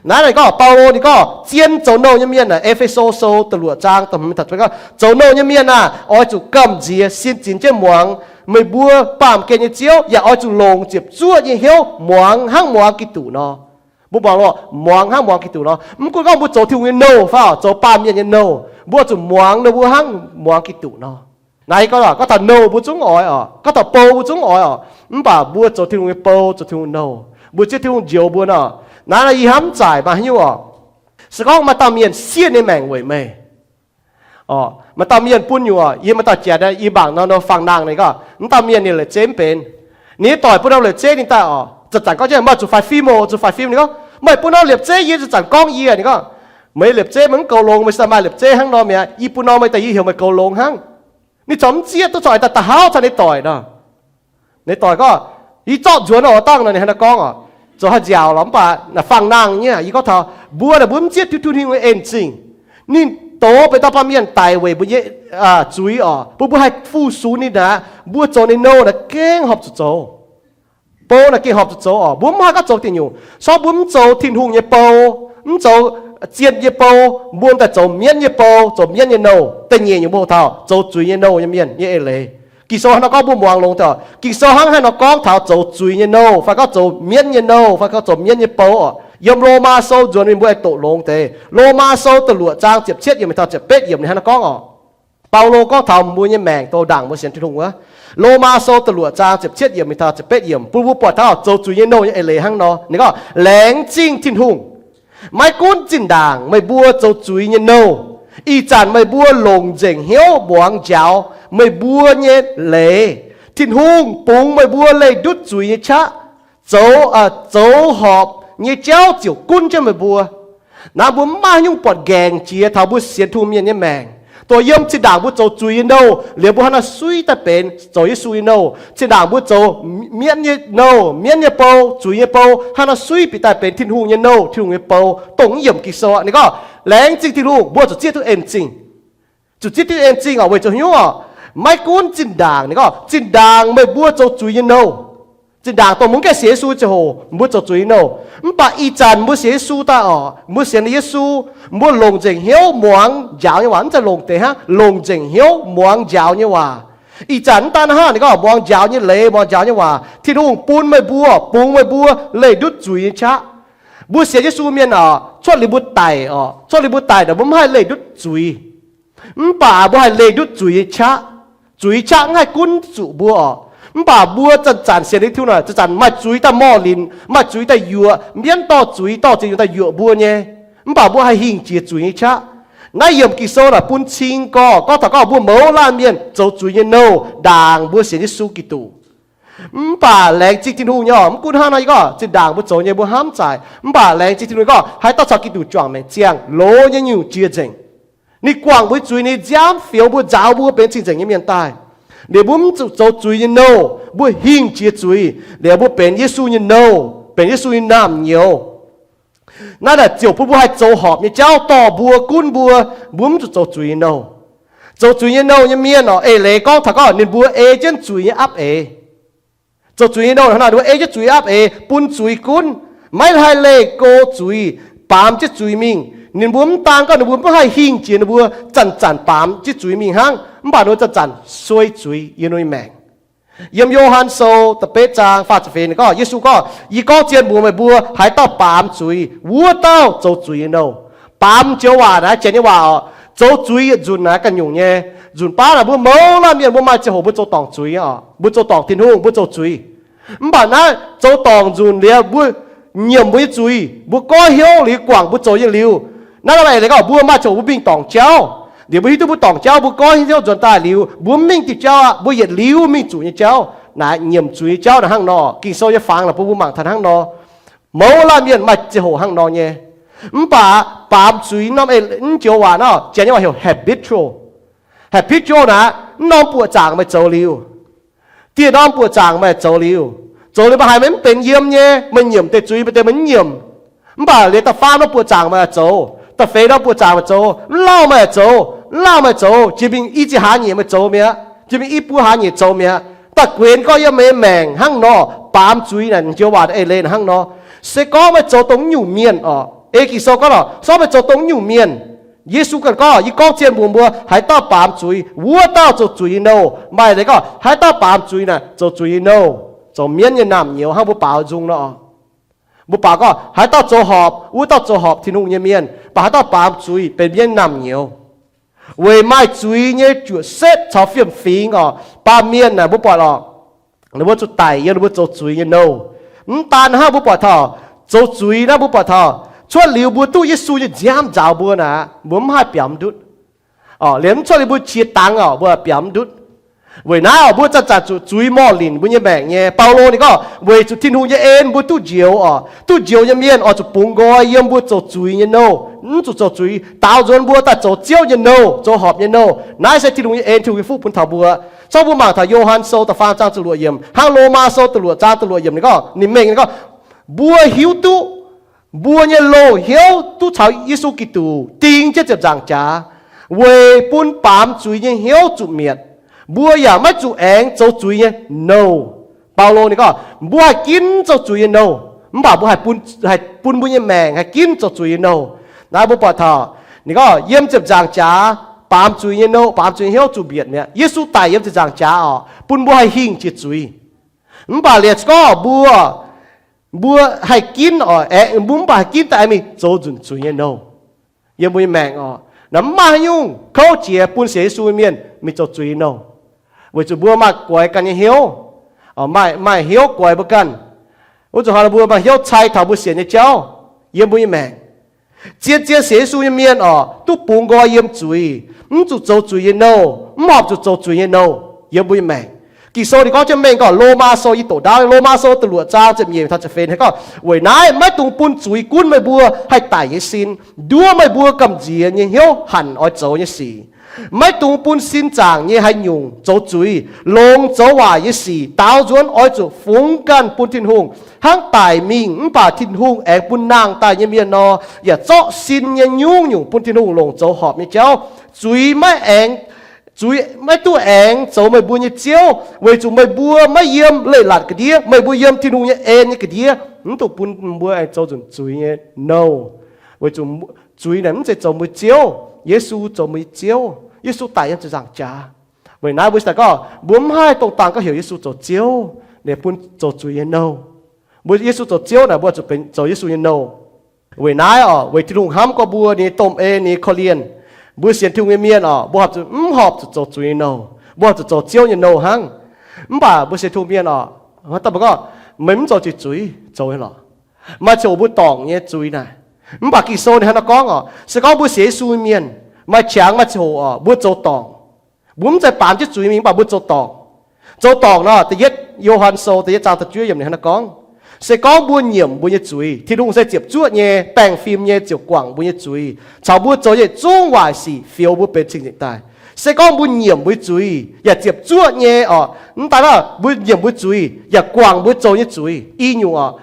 Naaiv naaic gorngv Baulo ninh gorngv zien zoux nouh nyei mienh naaic, E^fe^so Sou da'luoqc zaang da'hmz, gorngv, zoux nouh nyei mienh aah! Oix zuqc gamh nziex sin zinx jienv muangx meih mbuo baamh gen nyei Ziouv, yaac oix zuqc longc ziepc zuoqv nyei hnyouv muangx hnangv muangx Giduc nor. Mbuo muangx lorqc, muangx hnangv muangx Giduc nor. Mv gunv gorngv mbuo zoux Tin-Hungh nyei nouh fai oc, zoux baamh mienh nyei nouh, mbuo oix zuqc muangx ninh mbuo hnangv muangx Giduc nor. Naaiv gorngv, gorngv taux nouh mbuo zungv oix oc, gorngv taux bou mbuo zungv oix oc, mv baac mbuo zoux Tin-Hungh nyei bou, zoux Tin-Hungh nyei nouh, mbuo zieqv Tin-Hungh njoux mbuo nor. Naaiv yie hnamv zaic maaih haaix nyungc oc. Se gorngv maaih dauh mienh siev ninh nyei maengc weic meih oc, maaih dauh mienh bun nyungc oc, yie maaih dauh jiex, yie mangc nor, nor fangx nangh ninh gorngv, mv dauh mienh ninh liepc zeiv mv benx. Ninh nyei doic bun norm liepc zeiv ninh daaih oc, zanc-zanc gorngv jienv, Meih zuqc faix fim oc, zuqc faix fim. Ninh gorngv, Meih bun norm liepc zeiv yie, zanc-zanc gorngv yie. Ninh gorngv, Meih liepc zeiv meih mv goux longx, meih cingx daaih maaih liepc zeiv hnangv nor mi'aqv. Yie bun norm meih daaih, yie heuc meih goux longx hnangv. Ninh corc mv zieqv, duqv corc daaih daux haux caux ninh doic nor. Ninh doic gorngv, Yie zorqv nzuonx oc, dangh nor. Ninh hnangv naaiv gorngv oc, zoux haaix nziaauc lorqc, mv baac naaic fangx nangh nyei. Yie gorngv taux mbuo naaic, mbuo mv zieqv Tin-Hungh nyei en zingh. Ninh dox benx dauh baamh mienh daic weic mbuo nyei zuiz oc, bun mbuo haih fu-sux ninh aqv. Mbuo zoux ninh nouh naaic gengh horpc zuqc zoux. Bou naaic gengh horpc zuqc zoux oc. Mbuo mv haih gorngv zoux diuc nyungc, se gorngv mbuo mv zoux Tin-Hungh nyei bou, mv zoux zien nyei bou, mbuo daaih zoux mienv nyei bou, zoux mienv nyei nouh. Da'nyeic nyungc mbuo hoqc taux zoux zuiz nyei nouh nyei mienh nyei eix leiz. Ging-Sou hnangv nor gorngv, mbuo muangx longx taux Ging-Sou hnangv haaix nor gorngv taux zoux zuiz nyei nouh fai gorngv zoux mienv nyei nouh fai gorngv zoux mienv nyei bou oc. Yiem Lomaa Sou nzuonx mingh mbuo aengx doqc longx deix. Lomaa Sou da'luoqc zaang ziepc cietv yiemc mingh taux ziepc betv yiemc ninh hnangv nor gorngv oc. Baulo gorngv taux mbuo nyei maengc, dongh ndaangc mbuo sienx Tin-Hungh wuov. Lomaa Sou da'luoqc zaang ziepc cietv yiemc mingh taux ziepc betv yiemc bun mbuo buatc taux zoux zuiz nyei nouh nyei eix leiz hnangv nor. Ninh gorngv, Laengz zingh Tin-Hungh, maiv gunv zinh ndaangc meih mbuo zoux zuiz nyei nouh, ih zanc meih mbuo longc nzengc hnyouv muangx njaaux meih mbuo nyei leiz. Tin-Hungh bungx meih mbuo leih ndutv zuiz nyei qaqv, zoux, zoux horpc nyei jauv ziouc gunv jienv meih mbuo. Naaiv mbuo mv maaih haaix nyungc buatc nqaengc jiex taux mbuo sienx Tin-Hungh mienh nyei maengc. Dongh yiem zinh ndaangc mbuo zoux zuiz nyei nouh liuz, mbuo hnangv naaiv suiv daaih benx zoux Yesu nyei nouh. Zinh ndaangc mbuo zoux mienv nyei nouh, mienv nyei bou, zuiz nyei bou, hnangv naaiv suiv bieqc daaih benx Tin-Hungh nyei nouh, Tin-Hungh nyei bou, dongh mv yiemc Ging-Sou aqv. Ninh gorngv, Laengz zingh Tin-Hungh, mbuo zuqc zieqv duqv en zingh. Zuqc zieqv duqv en zingh oc. Weic zuqc hnyouv oc, maiv gunv zinh ndaangc, ninh gorngv zinh ndaangc meih mbuo zoux zuiz nyei nouh, zinh ndaangc dongh mbuo mv gaengh sienx Yesu ziangh hoc mbuo zoux zuiz nyei nouh. Mv baac ih zanc mbuo sienx Yesu daaih oc, mbuo sienx Yesu, mbuo longc nzengc hnyouv muangx njaaux nyei waac, mv zeiz longc deix hnangv, longc nzengc hnyouv muangx njaaux nyei waac. Ih zanc mv daan hnangv, ninh gorngv muangx njaaux nyei leiz, muangx njaaux nyei waac, Tin-Hungh bun meih mbuo, bungx meih mbuo leih ndutv zuiz nyei qaqv. Mbuo sienx Yesu mienh oc, cuotv liuz mbuo daic oc, cuotv liuz mbuo daic naaic mbuo mv haih leih ndutv zuiz. Mv baac mbuo haih leih ndutv zuiz nyei qaqv. Zuiz qaqv mv haih gunv zuqc mbuo oc. Mv baac mbuo zanc-zanc sienx Tin-Hungh naaic, zanc-zanc maaih zuiz daaih morh linc, maaih zuiz daaih yuoqc, mienv dorh zuiz dorh ziex nyungc daaih yuoqc mbuo nyei. Mv baac mbuo haih hingh jiex zuiz nyei qaqv. Naaiv yiemc Ging-Sou naaic bun cing gorx, gorngv taux gorngv mbuo mouz laanh mienh zoux zuiz nyei nouh ndaangc mbuo sienx Yesu Giduc. Mv baac laengz zingh Tin-Hungh nyei oc, mv gunv hnangv nor, yie gorngv zinh ndaangc mbuo zoux nyei mbuo hnamv zaic, mv baac laengz zingh Tin-Hungh nyei gorngv haaix dauh caux Giduc juangc maengc ziangh, loz nyei nyungc jiex nzengc. Ninh guangc mbuo zuiz, ninh nziaamv fioux mbuo, nzaaux mbuo benx cing-nzengc nyei mienh daaih. Liuz mbuo mv zuqc zoux zuiz nyei nouh, mbuo hingh jiex zuiz, liuz mbuo benx Yesu nyei nouh, benx Yesu nyei naamh nyouz. Naaiv naaic ziouc bun mbuo haih zoux horpc nyei jauv dorh mbuo gunv mbuo, mbuo mv zuqc zoux zuiz nyei nouh. Zoux zuiz nyei nouh nyei mienh oc, eix leiz gorngv taux gorngv ninh mbuo ei jienv zuiz nyei apv eix. Zoux zuiz nyei nouh hnangv naaic, ninh mbuo ei jienv zuiz apv eix, bun zuiz gunv, maiv haih leih go zuiz, baamz jienv zuiz mingh. Ninh mbuo mv daan gorngv ninh mbuo mv haih hingh jiex ninh mbuo zanc-zanc baamz jienv zuiz mingh hnangv, mv baac ninh mbuo zanc-zanc suei zuiz yiem ninh mbuo nyei maengc. Yiem Yo^han Sou da'betv zaang faah ziepc feix ninh gorngv, Yesu gorngv, Yie gorngv zien mbuox meih mbuo, haaix dauh baamz zuiz, wuov dauh zoux zuiz nyei nouh. Baamz joux waac naaiv Janx nyei waac oc, zoux zuiz yietc nzunc naaiv ganh nyungc nyei. Nzunc baav naaic mbuo mouz laanh mienh mbuo maaih ziangh hoc mbuo zoux dorngc zuiz oc, mbuo zoux dorngc Tin-Hungh, mbuo zoux zuiz. Mv baac naaiv zoux dorngc nzunc liuz mbuo nyiemc mbuo nyei zuiz, mbuo goiv hnyouv liuz guangc mbuo zoux nyei liuz, naaiv maaih eix leiz gorngv mbuo maaih ziangh hoc mbuo mingh dorngc jauv. Liuz mbuo hiuv duqv mbuo dorngc jauv, mbuo goiv hnyouv nzuonx daaih liuz, mbuo mv mingh diuh jauv aqv, mbuo yietc liuz mingh zuqc nyei jauv. Naaiv nyiemc zuiz nyei jauv naaic hnangv nor, Ging-Sou nyei fangx naaic bun mbuo mangc taux hnangv nor. Mouz laanh mienh maaih ziangh hoc hnangv nor nyei. Mv baac baamz zuiz norm, mv joux waac nor, Janx nyei waac heuc habitual. Habitual naaic, mv norm buoqc zaangc meih zoux liuz, dieh norm buoqc zaangc meih zoux liuz, zoux liuz meih haiz meih mv benx yiem nyei, meih nyiemc deix zuiz, meih deix meih mv nyiemc. Mv baac liuz da'faam norm buoqc zaangc meih zoux, da'feix norm buoqc zaangc meih zoux, mv lauh meih zoux, mv lauh meih zoux, jiex mingh i ziex hlaax nyieqc meih zoux mi'aqv, jiex mingh i buo hlaax nyieqc zoux mi'aqv. Da'guenx gorngv yiem meih nyei maengc hnangv nor, baamz zuiz naaic joux waac eix leiz hnangv nor. Se gorngv meih zoux dongh nyungc mienh oc, ei Ging-Sou gorngv lorqc, se gorngv meih zoux dongh nyungc mienh, Yesu ganh gorngv, Yie gorngv zien mbuox mbuo, haaix dauh baamz zuiz, wuov dauh zoux zuiz nyei nouh. Maaih leiz gorngv haaix dauh baamz zuiz naaic zoux zuiz nyei nouh, zoux mienv nyei naamh nyouz hnangv mbuo baaux nzung nor. Mbuo baaux gorngv haaix dauh zoux horpc, wuov dauh zoux horpc Tin-Hungh nyei mienh, mv baac haaix dauh baamz zuiz benx mienv naamh nyouz. Weic maaih zuiz nyei juoqc setv caux fiem-fingx oc, baamh mienh naaic mbuo buatc lorqc, ninh mbuo zuqc daic yiem ninh mbuo zoux zuiz nyei nouh. Mv daan hnangv, mbuo buatc taux zoux zuiz naaiv mbuo buatc taux cuotv liuz mbuo duqv Yesu nyei nziaamv nzaaux mbuo naaic, mbuo mv haih biaux mv ndutv. Liemh mv cuotv liuz mbuo qiex dangx oc, mbuo biaux mv ndutv. Weic naaiv oc, mbuo zanc-zanc zuqc zuiz morh linc mbuo nyei maengc nyei. Baulo ninh gorngv, weic zuqc Tin-Hungh nyei en mbuo duqv njoux oc. Duqv njoux nyei mienh oix zuqc bungx nqoi yiem mbuo zoux zuiz nyei nouh, mv zuqc zoux zuiz, daaux nzuonx mbuo daaih zoux Ziouv nyei nouh, zoux horpc nyei nouh. Naaiv se Tin-Hungh nyei en, Tin-Hungh nyei fuqv bun taux mbuo. Zorqv mbuo mangc taux Yo^han Sou da'faam zaang da'luoqc yiemc hnangv Lomaa Sou da'luoqc zaang da'luoqc yiemc ninh gorngv, ninh mengh ninh gorngv, mbuo hiuv duqv mbuo nyei loz-hnyouv duqv caux Yesu Giduc ding jienv ziepc nzaangc jaax, weic bun baamz zuiz nyei hnyouv zuqc mietc, mbuo yaac maiv zuqc aengx zoux zuiz nyei nouh. Baulo ninh gorngv, mbuo haih ginv zoux zuiz nyei nouh, mv baac mbuo haih bun, haih bun mbuo nyei maengc haih ginv zoux zuiz nyei nouh. Naaiv mbuo buatc taux, ninh gorngv yiem ziepc nzaangc jaax, baamz zuiz nyei nouh, baamz zuiz nyei hnyouv zuqc mietc mi'aqv. Yesu daic yiem ziepc nzaangc jaax oc, bun mbuo haih hingh jiex zuiz. Mv baac liuz gorngv mbuo, mbuo haih ginv oc, aengx mbuo mv baac haih ginv daaih aengx mingh zoux nzunc zuiz nyei nouh yiem mbuo nyei maengc oc. Naaiv mv maaih haaix nyungc kouv jiex bun sienx Yesu nyei mienh mingh zoux zuiz nyei nouh, weic zuqc mbuo maaih guaix ganh nyei hnyouv, maaih, maaih hnyouv guaix mbuo ganh. Wuov zuqc hnoi mbuo maaih hnyouv cai taux mbuo sienx nyei jauv yiem mbuo nyei maengc. Zien-zien sienx Yesu nyei mienh oc, duqv bungx nqoi yiem zuiz, mv zuqc zoux zuiz nyei nouh, mv horpc zuqc zoux zuiz nyei nouh yiem mbuo nyei maengc. Ging-Sou ninh gorngv jienv mengh gorngv, Lomaa Sou yie doqc ndaauv, Lomaa Sou da'luoqc zaang ziepc nyeic taux ziepc feix ninh gorngv, weic naaiv maiv dungx bun zuiz gunv meih mbuo haih daic nyei sin, nduov meih mbuo gamh nziex nyei hnyouv hanc oix zoux nyei sic. Maiv dungx bun sin zaangc nyei haaix nyungc zoux zuiz, longx zoux waaic nyei sic. Daaux nzuonx oix zuqc fungx ganh bun Tin-Hungh, hnangv daic mingh mv baac Tin-Hungh aengx bun nangh daaih nyei mienh nor, yaac zorqv sin nyei nyungc-nyungc bun Tin-Hungh longc zoux horpc nyei jauv. Zuiz maiv aengx, zuiz maiv duqv aengx zoux meih mbuo nyei ziouv, weic zuqc meih mbuo maiv yiem leiz-latc ga'ndiev, meih mbuo yiem Tin-Hungh nyei en nyei ga'ndiev, mv dungx bun mbuo aengx zoux nzunc zuiz nyei nouh. Weic zuqc zuiz naaic mv zeiz zoux mbuo ziouv. Yesu zoux mbuo nyei ziouv. Yesu daic yiem ziepc nzaangc jaax. Weic naaiv mbuo daaih gorngv mbuo mv haih dongh dangh gorngv heuc Yesu zoux ziouv, ninh bun zoux zuiz nyei nouh. Mbuo Yesu zoux ziouv naaic mbuo zuqc benx zoux Yesu nyei nouh. Weic naaiv oc, weic Tin-Hungh hnamv gorngv mbuo nyei domh ei, ninh nyei korv-lienh, mbuo sienx Tin-Hungh nyei mienh oc, mbuo horpc zuqc, mv horpc zuqc zoux zuiz nyei nouh. Mbuo horpc zuqc zoux ziouv nyei nouh hnangv. Mv baac mbuo sienx Tin-Hungh mienh oc, daaih mbuo gorngv, meih mv zoux zuiz, zuiz zoux nyei lorqc. Maaih ziangh hoc mbuo dorngc nyei zuiz naaic. Mv baac Ging-Sou ninh hnangv naaiv gorngv oc, se gorngv mbuo sienx Yesu nyei mienh, maaih qangx maaih ziangh hoc oc, mbuo zoux dorngc. Mbuo mv zeiz baamz jienv zuiz mingh, mv baac mbuo zoux dorngc. Zoux dorngc nor, da'yietv Yo^han Sou da'yietv zaang da'juov yiemc ninh hnangv naaiv gorngv, se gorngv mbuo nyiemc mbuo nyei zuiz, Tin-Hungh se ziepc zuoqv nyei, baengh fim nyei, ziouc guangc mbuo nyei zuiz caux mbuo zoux nyei zungv waaic sic, fioux mbuo benx cing-nzengc daaih. Se gorngv mbuo nyiemc mbuo zuiz yaac ziepc zuoqv nyei oc, mv daaih nor mbuo nyiemc mbuo zuiz yaac guangc mbuo zoux nyei zuiz i nyungc oc.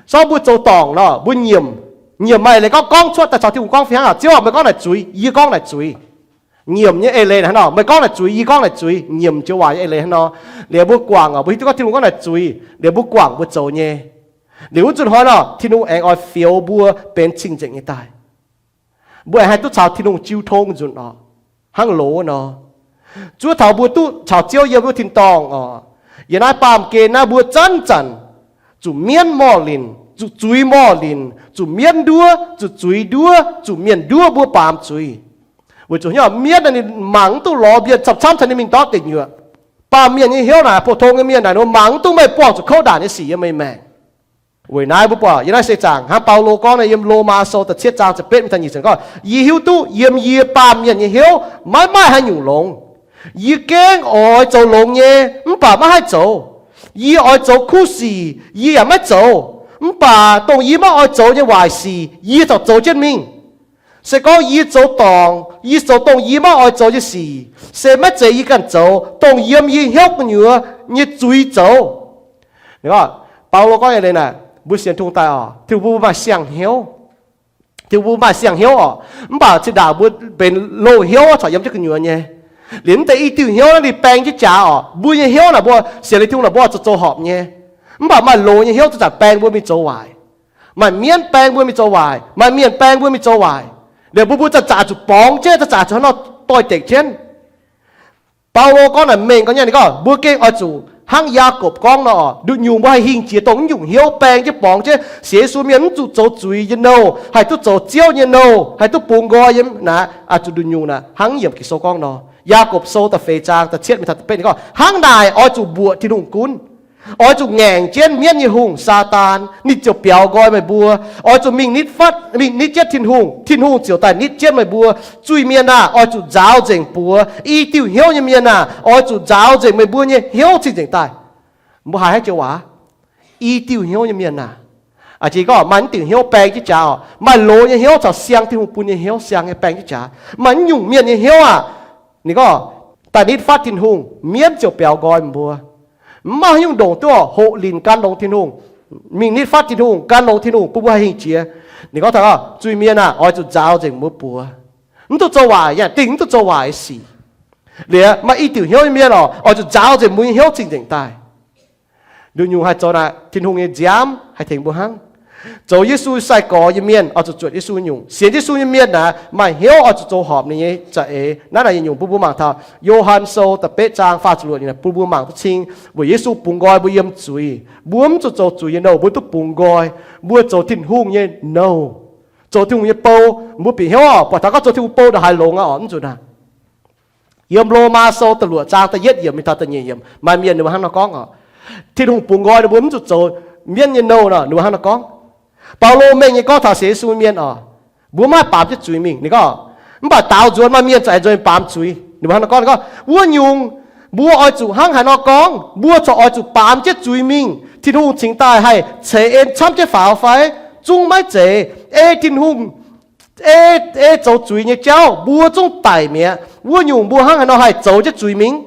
Sorng mbuo zoux dorngc nor mbuo nyiemc, nyiemc maaih eix leiz gorngv, gorngv cuotv daaih caux Tin-Hungh gorngv fih hnangv aqv, Ziouv, meih gorngv naaic zuiz, yie gorngv naaic zuiz. Nyiemc nyei eix leiz hnangv nor, meih gorngv naaic zuiz, yie gorngv naaic zuiz, nyiemc joux waac nyei eix leiz hnangv nor. Liuz mbuo guangc oc, mbuo hiuv duqv gorngv Tin-Hungh gorngv naaic zuiz, liuz mbuo guangc mbuo zoux nyei. Liuz wuov nzunc hnoi nor Tin-Hungh aengx oix fioux mbuo benx cing-nzengc nyei daaih. Mbuo aengx haih duqv caux Tin-Hungh jiu tong nzunc oc, hnangv loz nor. Zuov taux mbuo duqv caux Ziouv yiem wuov tin-dorngh oc, yiem naaiv baamh gen naaiv mbuo zanc-zanc zuqc mienv morh linc, zuqc zuiz morh linc, zuqc mienv nduov, zuqc zuiz nduov, zuqc mienh nduov mbuo baamz zuiz. Weic zuqc hnyouv mienv naaic ninh mangc mv duqv lorz mienh, camv-camv caux ninh mingh ndortv deic nyuoqc. Baamh mienh nyei hnyouv naaic, pou-tong nyei mienh naaic, ninh mangc mv duqv meih buangh zuqc kouv ndaanc nyei sic yiem meih maengc. Weic naaiv mbuo buatc yiem naaiv seix zaangc hnangv Baulo gorngv naaic, yiem Lomaa Sou da'cietv zaang ziepc betv mingh da'nyeic ziepc gorngv, Yie hiuv duqv yiem yie baamh mienh nyei hnyouv maiv maaih haaix nyungc longx. Yie gengh oix zoux longx nyei, mv baac maiv haih zoux. Yie oix zoux kuv sic, yie yaac maiv zoux. Mv baac dongh yie maiv oix zoux nyei waaic sic, yie corc zoux jienv mingh. Se gorngv yie zoux dorngc, yie zoux dongh yie maiv oix zoux nyei sic, se maiv zeiz yie ganh zoux, dongh yiem yie hnyouv gu'nyuoz nyei zuiz zoux. Baulo gorngv nyei leiz naaic, mbuo sienx Tin-Hungh daaih oc, Tin-Hungh bun mbuo maaih siang-hnyouv. Tin-Hungh bun mbuo maaih siang-hnyouv oc, mv baac zinh ndaangc mbuo benx loz-hnyouv corc yiem jienv gu'nyuoz nyei. Liuz mv deix i diuh hnyouv naaiv ninh baeng jienv jaax oc, mbuo nyei hnyouv naaic mbuo sienx liuz Tin-Hungh naaic mbuo oix zoux zoux horpc nyei. Mv baac maaih loz nyei hnyouv zanc-zanc baeng mbuo mingh zoux waaic. Maaih mienv baeng mbuo mingh zoux waaic, maaih mienh baeng mbuo mingh zoux waaic. Liuz mbuo mbuo zanc-zanc zuqc borngz jienv, zanc-zanc zuqc hnangv nor doix-dekc jienv. Baulo gorngv naaic mengh gorngv nyei, ninh gorngv mbuo gengh oix zuqc hnangv Yaakopv gorngv nor, nduqc nyungc mbuo haih hingh jiex dongh naaiv nyungc hnyouv baeng jienv borngz jienv sienx Yesu mienh mv zuqc zoux zuiz nyei nouh, haih duqv zoux Ziouv nyei nouh, haih duqv bungx nqoi nyei naaic, zuqc nduqc nyungc naaic hnangv yiem Ging-Sou gorngv nor. Yaakopv Sou da'feix zaang da'cietv mingh taux da'betv ninh gorngv, Hnangv naaic oix zuqc mbuoqc Tin-Hungh gunv. Oix zuqc ngaengc jienv mienv nyei hungh, Saadaan, ninh ziouc biaux nqoi meih mbuo. Oix zuqc mingh nitv fatv, mingh nitv jienv Tin-Hungh, Tin-Hungh ziouc daaih nitv jienv meih mbuo. Zuiz-mienh aah! Oix zuqc nzaaux nzengc buoz. I diuh hnyouv nyei mienh aah! Oix zuqc nzaaux nzengc meih mbuo nyei hnyouv cing-nzengc daaih. Mbuo haiz haaix joux waac? I diuh hnyouv nyei mienh aah! A'jiex gorngv maaih naaiv diuc hnyouv baeng jienv jaax oc. Maaih loz nyei hnyouv caux siang, Tin-Hungh bun nyei hnyouv siang nyei baeng jienv jaax. Maaih naaiv nyungc mienh nyei hnyouv aah! Ninh gorngv, daaih nitv fatv Tin-Hungh, mienv ziouc biaux nqoi meih mbuo. Mv maaih haaix nyungc ndongc duqv hoqc linc gan longx Tin-Hungh, mingh nitv fatv Tin-Hungh, gan longx Tin-Hungh, bun mbuo haih hingh jiex. Ninh gorngv taux, Zuiz-mienh aah! Oix zuqc nzaaux nzengc mbuo buoz. Mv duqv zoux waaic, yaac dingh mv duqv zoux waaic sic. Liuz maaih i diuc hnyouv nyei mienh oc, oix zuqc nzaaux nzengc mbuo nyei hnyouv cing-nzengc daaih. Nduqc nyungc haih zoux naaic, Tin-Hungh nyei nziaamv haih tengx mbuo hnangv. Zoux Yesu sai-gorx nyei mienh oix zuqc zuotc Yesu nyungc. Sienx Yesu nyei mienh aah, maaih hnyouv oix zuqc zoux horpc ninh nyei za'eix. Naaiv naaic yietc nyungc bun mbuo mangc taux Yo^han Sou da'betv zaang faah ziepc luoqc ninh bun mbuo mangc duqv cing, weic Yesu bungx nqoi mbuo yiem zuiz. Mbuo mv zuqc zoux zuiz nyei nouh, mbuo duqv bungx nqoi. Mbuo zoux Tin-Hungh nyei nouh, zoux Tin-Hungh nyei bou. Mbuo bieqc hnyouv oc, buatc taux gorngv zoux Tin-Hungh bou ndongc haaix longx aqv oc, mv zuqc naaic. Yiem Lomaa Sou da'luoqc zaang da'yietv yiemc mingh taux da'nyeic yiemc maaih mienh ninh mbuo hnangv nor gorngv oc. Tin-Hungh bungx nqoi ninh mbuo mv zuqc zoux mienv nyei nouh nor, ninh mbuo hnangv nor gorngv. Baulo mengh nyei gorngv taux sienx Yesu mienh oc, mbuo mv haih baamz jienv zuiz mingh. Ninh gorngv, mv baac daaux nzuonx maaih mienh za'eix nzuonx baamz zuiz. Ninh mbuo hnangv nor gorngv, ninh gorngv, wuov nyungc, mbuo oix zuqc hnangv haaix nor gorngv? Mbuo corc oix zuqc baamz jienv zuiz mingh, Tin-Hungh cingx daaih haih ceix en camv jienv faaux fai? Zungv maiv zeiz. Ei Tin-Hungh, ei, ei zoux zuiz nyei jauv mbuo zungv daic mi'aqv. Wuov nyungc mbuo hnangv haaix nor haih zoux jienv zuiz mingh?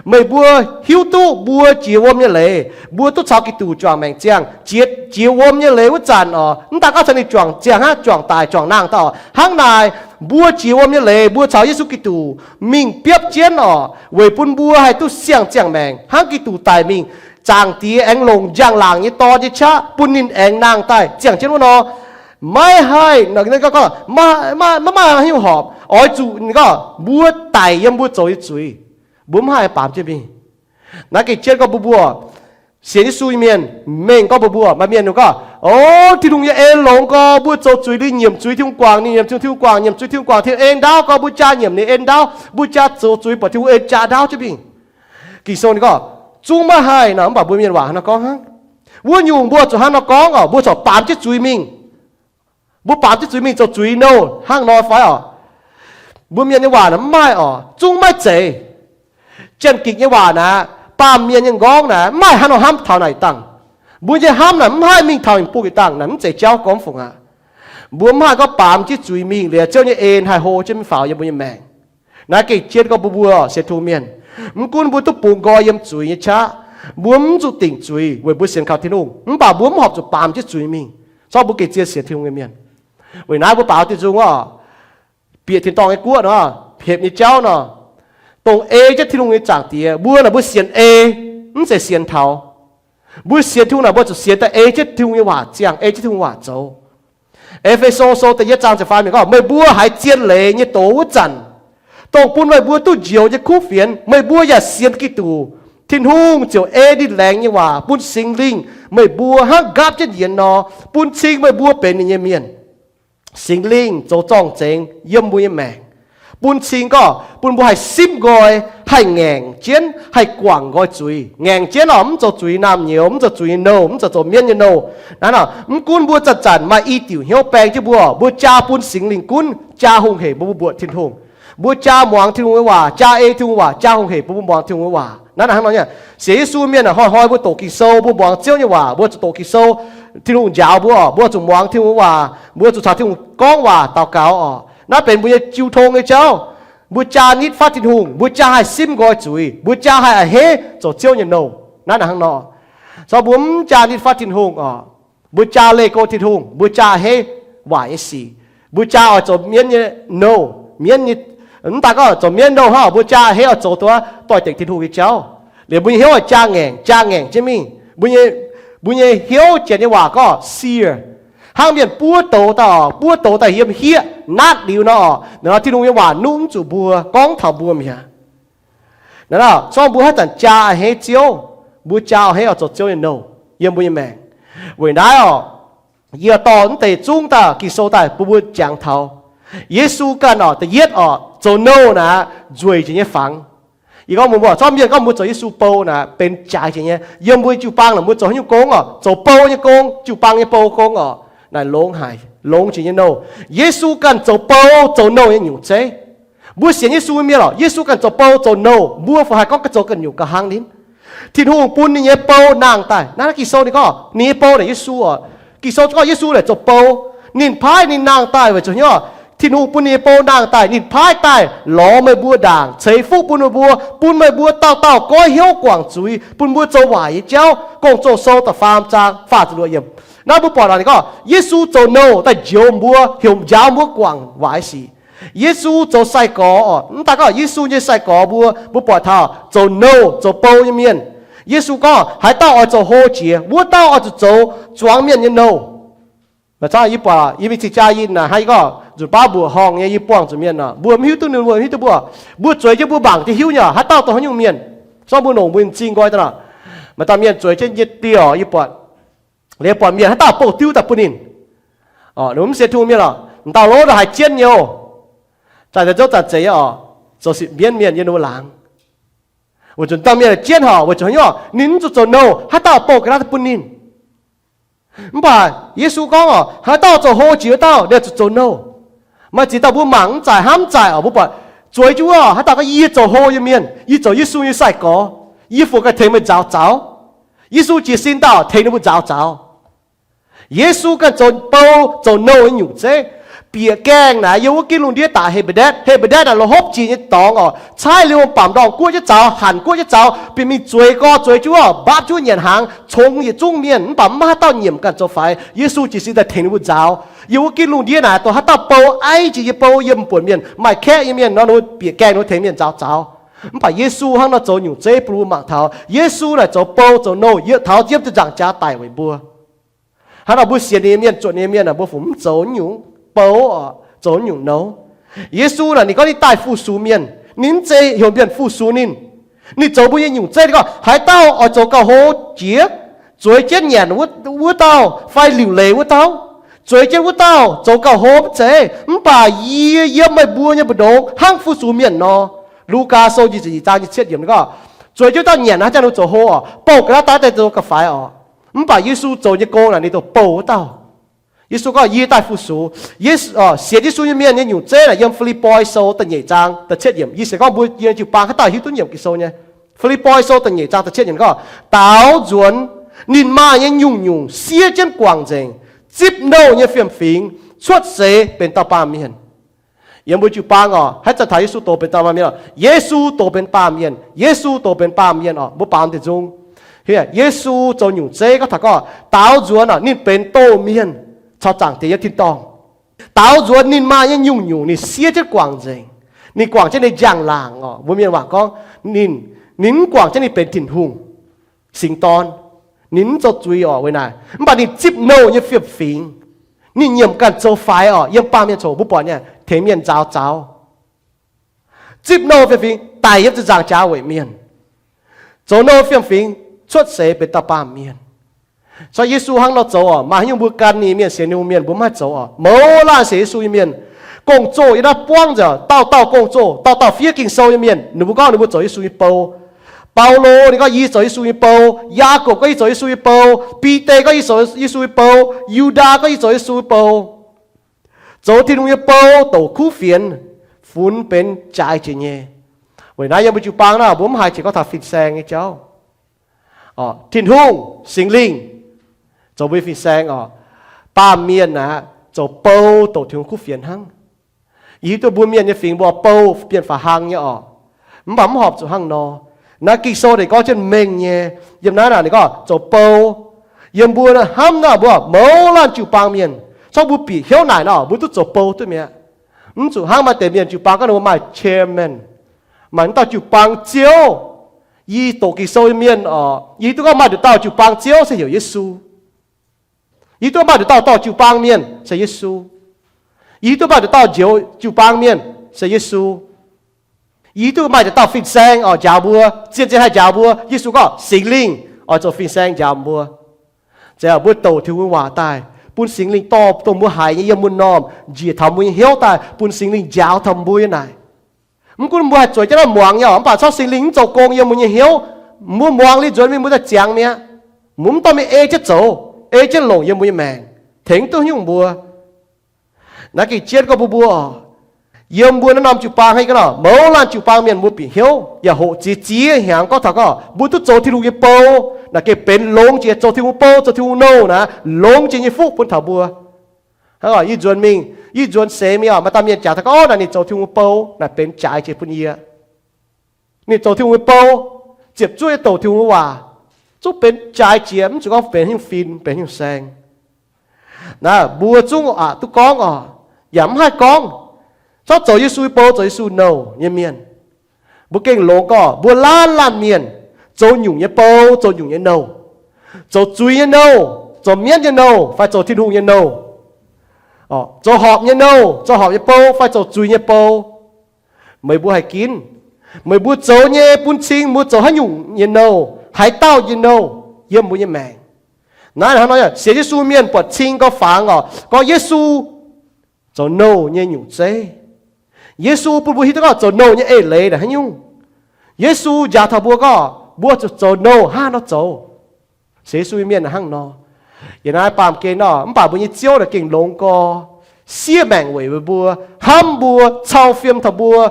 Meih mbuo hiuv duqv mbuo jiex wuom nyei leiz, mbuo duqv caux Giduc juangc maengc ziangh. Jiex, jiex wuom nyei leiz wuov zanc oc, mv daaih gorngv caux ninh juangc ziangh hnangv, juangc daic, juangc nangh daaih oc. Hnangv naaic, mbuo jiex wuom nyei leiz mbuo caux Yesu Giduc mingh biopv jienv oc, weic bun mbuo haih duqv siang-ziangh maengc hnangv Giduc daic mingh. Zaangc Diex aengx longc njang-laangc nyei Dorn nyei qaqv bun ninh aengx nangh daaih ziangh jienv wuov nor, maiv haih, maiv maaih haaix nyungc horpc. Oix zuqc ninh gorngv mbuo daic yiem mbuo zoux nyei zuiz, mbuo mv haih baamz jienv mingh. Naaiv gengh jienv gorngv mbuo, mbuo sienx Yesu nyei mienh mengh gorngv mbuo, mbuo maaih mienh gorngv, o, Tin-Hungh nyei en longx gorx, mbuo zoux zuiz liuz nyiemc zuiz Tin-Hungh guangc, ninh nyiemc zuiz Tin-Hungh guangc, nyiemc zuiz Tin-Hungh guangc, Tin-Hungh en ndaauv gorx, mbuo jaa nyiemc ninh en ndaauv, mbuo jaa zoux zuiz buatc Tin-Hungh en jaa ndaauv jienv mingh. Ging-Sou ninh gorngv, zungv maiv haih nor, mv baac mbuo mienh waac hnangv nor gorngv hnangv. Wuov nyungc mbuo zuqc hnangv nor gorngv oc, mbuo corc baamz jienv zuiz mingh. Mbuo baamz jienv zuiz mingh zoux zuiz nouh hnangv nor fai oc? Mbuo mienh nyei waac naaic mv maaih oc, zungv maiv zeiz. Janx-Gikc nyei waac naaic, baamh mienh nyei nqorngv naaic, mv maaih hnangv nor hnamv taux naaic dangh. Mbuo nyei hnamv naaic mv haih mingh taux ninh bung yietc dangh naaic, mv zeiz jauv gorngv fungc aqv. Mbuo mv haih gorngv baamz jienv zuiz mingh liuz Ziouv nyei en haih hlo jienv mingh faaux yiem mbuo nyei maengc. Naaiv gengh jienv gorngv mbuo, mbuo sienx Tin-Hungh mienh, mv gunv mbuo duqv bungx nqoi yiem zuiz nyei qaqv, mbuo mv zuqc dingc zuiz weic mbuo sienx kaux Tin-Hungh, mv baac mbuo mv horpc zuqc baamz jienv zuiz mingh. Zorqv mbuo gengh zien sienx Tin-Hungh nyei mienh. Weic naaiv mbuo baaux diuh nzung orqc, bieqc tin-dorngh nyei guoqv nor, hepc nyei jauv nor, dongh ei jienv Tin-Hungh nyei Zaangc Diex, mbuo naaic mbuo sienx ei, mv zeiz sienx taux. Mbuo sienx Tin-Hungh naaic mbuo zuqc sienx daaih ei jienv Tin-Hungh nyei waac ziangh, ei jienv Tin-Hungh waac zoux. E^fe^so Sou da'yietv zaang ziepc faam yiemc gorngv, meih mbuo haiz zien leiz nyei doz wuov zanc, dongh bun meih mbuo duqv njoux nyei kuv fienx, meih mbuo yaac sienx Giduc. Tin-Hungh ziouc ei ninh laengz nyei waac bun Singx Lingh meih mbuo hnangv nqaapv jienv yienx nor, bun cing meih mbuo benx ninh nyei mienh. Singx Lingh zoux zorng-zengx yiem mbuo nyei maengc, bun cing gorngv bun mbuo haih simv nqoi, haih ngaengc jienv, haih guangc nqoi zuiz. Ngaengc jienv orqc, mv zoux zuiz naamh nyouz, mv zoux zuiz nyei nouh, mv zoux zoux mienv nyei nouh. Naaiv nor, mv gunv mbuo zanc-zanc maaih i diuc hnyouv baeng jienv mbuo, mbuo jaa bun Singx Lingh gunv, jaa hungh hec mbuo, mbuo mbuoqc Tin-Hungh. Mbuo jaa muangx Tin-Hungh nyei waac, jaa ei Tin-Hungh waac, jaa hungh hec mbuo, mbuo muangx Tin-Hungh nyei waac. Naaiv hnangv nor nyei, sienx Yesu mienh hnoi-hnoi mbuo doqc Ging-Sou, mbuo muangx Ziouv nyei waac, mbuo zuqc doqc Ging-Sou. Tin-Hungh njaaux mbuo orqc, mbuo zuqc muangx Tin-Hungh nyei waac, mbuo zuqc caux Tin-Hungh gorngv waac daux gaux orqc. Naaiv benx mbuo nyei jiu tong nyei jauv. Mbuo jaa nitv fatv Tin-Hungh, mbuo jaa haih simv nqoi zuiz, mbuo jaa haih a'hneiv zoux Ziouv nyei nouh. Naaiv hnangv nor, cor mbuo mv jaa nitv fatv Tin-Hungh orqc, mbuo jaa leih go Tin-Hungh, mbuo jaa a'hneiv waaic nyei sic. Mbuo jaa oix zoux mienv nyei nouh, mienv nyei, mv daaih gorngv zoux mienv nouh hnangv, mbuo jaa a'hneiv oix zoux duqv doix-dekc Tin-Hungh nyei jauv. Liuz mbuo nyei hnyouv oix jaa ngaengc, jaa ngaengc jienv mingh. Mbuo nyei, mbuo nyei hnyouv janx nyei waac gorngv seared, hnangv mienh buov douz daaih orqc, buov douz daaih yiem hieqv natv liuz nor orqc, naaiv nor Tin-Hungh nyei waac nuqv mv zuqc mbuo, gorngv taux mbuo mi'aqv. Naaiv nor, cor mbuo haaix zanc jaa a'hneiv Ziouv, mbuo jaa a'hneiv oix zoux Ziouv nyei nouh yiem mbuo nyei maengc. Weic naaiv orqc, yie dorh mv deix zungv daaih Ging-Sou daaih bun mbuo jangx taux Yesu ganh orqc, da'yietv orqc, zoux nouh naaic nzueic jiex nyei fangx. Yie gorngv mbuo, mbuo cor mienh gorngv mbuo zoux Yesu bou naaic benx jaaix jiex nyei. Yiem mbuo jiu-baang naaic mbuo zoux haaix nyungc gong orqc, zoux bou nyei gong, jiu-baang nyei bou gong orqc, naaic longx haic, longx jiex nyei nouh. Yesu ganh zoux bou zoux nouh nyei nyungc zeiv. Mbuo sienx Yesu mienh orqc, Yesu ganh zoux bou zoux nouh, mbuo fungc haih gorngv ganh zoux ganh nyungc ga'hnangv ninh? Tin-Hungh bun ninh nyei bou nangh daaih. Naaiv Ging-Sou ninh gorngv ninh nyei bou naaic Yesu orqc. Ging-Sou gorngv Yesu naaic zoux bou. Ninh paaiv ninh nangh daaih weic zuqc hnyouv, Tin-Hungh bun ninh nyei bou nangh daaih, ninh paaiv daaih lorz meih mbuo ndaangc, ceix fuqv bun meih mbuo, bun meih mbuo dauh dauh goiv hnyouv guangc zuiz, bun mbuo zoux waaic nyei jauv. Gong-Zoh Sou da'faam zaang faah ziepc luoqc yiemc. Naaiv mbuo buatc naaic ninh gorngv Yesu zoux nouh daaih njoux mbuo, heuc njaaux mbuo guangc waaic sic. Yesu zoux sai-gorx orqc, mv daaih gorngv Yesu nyei sai-gorx mbuo, mbuo buatc taux zoux nouh zoux bou nyei mienh. Yesu gorngv haaix dauh oix zoux hlo jiex, wuov dauh oix zuqc zoux zuangx mienh nyei nouh. Mv baac yie buatc yie mingh cing jaa yinh naaic, hnangv yie gorngv nzunc baav mbuoqc horngh nyei, yie buangh zuqc mienh orqc, mbuo mv hiuv duqv ninh, mbuo mv hiuv duqv mbuo, mbuo zueiz jienv mbuo mangc jienv hiuv nyei haaix dauh dongh haaix nyungc mienh. Zorqv mbuo longc mbuo nyei m'zing nqoi daaih nor. Maaih dauh mienh zueiz jienv nyei dieh orqc, yie buatc, liuz buatc mienh haaix dauh bouh diuv daaih bun ninh. Ninh mv sienx Tin-Hungh mienh orqc, m'dauh lov daaih haiz jienv nyei oc. Zanc deix nzouv zanc zeiz nyei orqc, zoux sipv mienv mienh yiem ninh mbuo laangz. Weic zuqc dauh mienh jienv horqc, weic zuqc haaix nyungc, ninh mv zuqc zoux nouh, haaix dauh bouh ga'naaiv daaih bun ninh. Mv baac Yesu gorngv orqc, haaix dauh zoux hlo jiex wuov dauh, ninh zuqc zoux nouh. Maaih ziex dauh mbuo mangc mv zaaic, hnamv mv zaaic orqc, mbuo buatc zueiz jienv wuov, haaix dauh gorngv, yie zoux hlo nyei mienh, yie zoux Yesu nyei sai-gorx, yie fungc ganh tengx meih nzaaux zaux. Yesu jiez sin daaih tengx ninh mbuo nzaaux zaux. Yesu ganh zoux bou, zoux nouh nyei nyungc zeiv. Bieqc gaengh naaic yiem wuov ginv lungh ndiev daaih He^be^ndetv. He^be^ndetv naaic la'hopv jiex nyei dorngx orqc, caaiv liuz bamc ndorngh guoqv jienv zaux, hanc guoqv jienv zaux, bieqc mingh zueiz gorx zueiz jienv wuov, mbapv jienv wuov nyanc hnaangx, congx yietc zungv mienh, mv baac mv maaih haaix dauh nyiemc ganh zoux faix. Yesu jiez sin daaih tengx ninh mbuo nzaaux. Yiem wuov ginv lungh ndiev naaic dongh haaix dauh bou aiv jiex nyei bou, yiem mbuonx mienh maaih kaeqv nyei mienh nor, ninh mbuo bieqc gaengh ninh mbuo tengx mienh nzaaux zaux. Mv baac Yesu hnangv nor zoux nyungc zeiv bun mbuo mangc taux Yesu naaic zoux bou zoux nouh yiem taux yiem ziepc nzaangc jaax daic weic mbuo. Hnangv nor mbuo sienx ninh nyei mienh, zuotc ninh nyei mienh, mbuo fungc mv zoux nyungc bou, zoux nyungc nouh. Yesu naaic ninh gorngv ninh daaih fu-sux mienh, ninh mv zeiz heuc mienh fu-sux ninh. Ninh zoux mbuo nyei nyungc zeiv, ninh gorngv haaix dauh oix zoux gauh hlo jiex, zueiz jienv nyanc wuov dauh fai liuc leiz wuov dauh. Zueiz jienv wuov dauh zoux gauh hlo mv zeiz, mv baac yie yiem meih mbuo nyei mbu'ndongx hnangv fu-sux mienh nor. Lugaa Sou nyic ziepc nyeic zaang nyic ziepc yietv yiemc ninh gorngv, zueiz jienv wuov dauh nyanc naaic, haaix jangx ninh zoux hlo orqc, bouh ga'naaiv daaih daaih zoux ga'faix orqc. Mv baac Yesu zoux nyei gong naaic ninh dongh bouh wuov dauh. Yesu gorngv yie daaih fu-sux. Yesu, sienx Yesu nyei mienh nyei nyungc zeiv naaic yiem Fi^lipv^poi Sou da'nyeic zaang da'cietv yiemc. Yie sienx gorngv mbuo yiem jiu-baang haaix dauh hiuv duqv nyiemc Ging-Sou nyei. Fi^lipv^poi Sou da'nyeic zaang da'cietv yiemc gorngv, daaux nzuonx ninh maaih nyei nyungc-nyungc siev jienv guangc nzengc, zipv nouh nyei fiem-fingx, cuotv seix benx dauh baamh mienh. Yiem mbuo jiu-baang oc, haaix zanc taux Yesu doqc benx dauh baamh mienh oc, Yesu doqc benx baamh mienh, Yesu doqc benx baamh mienh oc, mbuo baamz deix nzung. Yesu zoux nyungc zeiv gorngv taux gorngv daaux nzuonx oc, ninh benx doz mienh caux Zaangc Diex nyei tin-dorngh. Daaux nzuonx ninh maaih nyei nyungc-nyungc ninh siev jienv guangc nzengc. Ninh guangc jienv ninh njang-laangc oc. Mbuo mienh waac gorngv ninh, ninh mv guangc jienv ninh benx Tin-Hungh singx dorn. Ninh mv zoux zuiz oc, weic naaic. Mv baac ninh zipv nouh nyei fiem-fingx. Ninh nyiemc ganh zoux faix oc. Yiem baamh mienh coc mbuo buatc nyei, tengx mienh nzaaux zaux. Zipv nouh fiem-fingx daic yiem ziepc nzaangc jaax weic mienh. Zoux nouh fiem-fingx cuotv seix benx dauh baamh mienh. Caux Yesu hnangv nor zoux oc. Maaih haaix nyungc mbuo gan ninh mienh, sienx Tin-Hungh mienh, mbuo mv haih zoux oc. Mouz laanh sienx Yesu nyei mienh, gong-zoh yiem naaiv buangv nzengc, dauh dauh gong-zoh, dauh dauh fiev Ging-Sou nyei mienh, ninh mbuo gorngv ninh mbuo zoux Yesu nyei bou. Baulo ninh gorngv, yie zoux Yesu nyei bou. Yaagorpc gorngv, yie zoux Yesu nyei bou. Bide gorngv, yie zoux Yesu nyei bou. Yu^ndaa gorngv, yie zoux Yesu nyei bou. Zoux Tin-Hungh nyei bou, douc kuv fienx, funx benx jaaix jiex nyei. Weic naaiv yiem mbuo jiu-baang naaic, mbuo mv haiz jiex gorngv taux fin-saeng nyei jauv. Tin-Hungh, Singx Lingh zoux mbuo nyei fin-saeng oc. Baamh mienh aeqv, zoux bou douc Tin-Hungh kuv fienx hnangv. Yie hiuv duqv mbuo mienh nyei fingx mbuo bou mienh fa'hlang nyei oc. Mv baac mv horpc zuqc hnangv nor. Naaiv Ging-Sou ninh gorngv jienv mengh nyei. Yiem naaiv naaic ninh gorngv zoux bou. Yiem mbuo hnamv naaic mbuo mouz laanh jiu-baang mienh, corc mbuo bieqc hnyouv naaic nor, mbuo duqv zoux bou duqv mi'aqv. Mv zuqc hnangv maaih deix mienh jiu-baang gorngv ninh mbuo maaih chairman, maaih wuov dauh jiu-baang ziouv. Yie doqc Ging-Sou nyei mienh oc, yie hiuv duqv gorngv maaih nduqc dauh jiu-baang ziouv se heuc Yesu. Yie hiuv duqv maaih nduqc dauh dorh jiu-baang mienh se Yesu. Yie hiuv duqv maaih nduqc dauh njoux jiu-baang mienh se Yesu. Yie hiuv duqv maaih nduqc dauh fin-saeng oix njaaux mbuo, zien-zien haih njaaux mbuo. Yesu gorngv Singx Lingh oix zoux fin-saeng njaaux mbuo. Zeiz mbuo douc Tin-Hungh waac daaih, bun Singx Lingh dorh dongh mbuo haiz nyei yiem mbuo m'normh njiec taux mbuo nyei hnyouv daaih, bun Singx Lingh njaaux taux mbuo nyei naaic. Mv gunv mbuo haih zueiz jienv naaiv muangx nyei oc, mv baac corc Singx Lingh mv zoux gong yiem mbuo nyei hnyouv, mbuo muangx liuz nzuonx mingh mbuo daaih ziangx mi'aqv. Mbuo mv dorh mingh ei jienv zoux, ei jienv longc yiem mbuo nyei maengc, tengx duqv nyungc mbuo. Naaiv gengh jienv gorngv mbuo mbuo oc, yiem mbuo naaiv norm jiu-baang hnangv, yie gorngv nor, mouz laanh jiu-baang mienh mbuo bieqc hnyouv yaac hoqc ziex ziex hnyangx gorngv taux gorngv mbuo duqv zoux Tin-Hungh nyei bou. Naaiv gengh benx longx jiex zoux Tin-Hungh bou, zoux Tin-Hungh nouh naaiv, longx jiex nyei fuqv bun taux mbuo. Hnangv oc, yie nzuonx mingh, yie nzuonx seix mingh oc, maaih dauh mienh jaax taux gorngv, orv, naaic ninh zoux Tin-Hungh bou, naaic benx jaaix jiex bun yie. Ninh zoux Tin-Hungh nyei bou, ziepc zuoqv nyei douc Tin-Hungh nyei waac, zungv benx jaaix jiex, mv zuqc gorngv benx haaix nyungc fin, benx haaix nyungc saeng. Naaiv mbuo zungv aqc duqv gorngv oc, yaac mv haih gorngv, corc zoux Yesu nyei bou, zoux Yesu nouh nyei mienh. Mbuo gengh longx gorngv mbuo laanh laanh mienh zoux nyungc nyei bou, zoux nyungc nyei nouh, zoux zuiz nyei nouh, zoux mienv nyei nouh, fai zoux Tin-Hungh nyei nouh, zoux horpc nyei nouh, zoux horpc nyei bou, fai zoux zuiz nyei bou. Meih mbuo haih ginv, meih mbuo zoux nyei bun cing mbuo zoux haaix nyungc nyei nouh, haaix dauh nyei nouh yiem mbuo nyei maengc. Naaiv hnangv nor, sienx Yesu mienh buatc cing gorngv fangx oc, gorngv Yesu zoux nouh nyei nyungc zeiv. Yesu bun mbuo hiuv duqv gorngv zoux nouh nyei eix leiz naaic haaix nyungc. Yesu njaaux taux mbuo gorngv mbuo zuqc zoux nouh hnangv haaix nor zoux. Sienx Yesu nyei mienh hnangv nor. Yiem naaiv baamh gen nor, mv baac mbuo nyei Ziouv naaic gengh longx gorx, siev maengc weic mbuo, hnamv mbuo, cau fiem taux mbuo,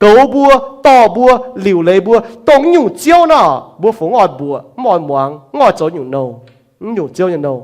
goux mbuo, dorh mbuo, liuc leiz mbuo, dongh nyungc ziouv nor, mbuo fungc mv oix mbuoqc, mv oix muangx, mv oix zoux nyungc nouh, mv nyungc ziouv nyei nouh.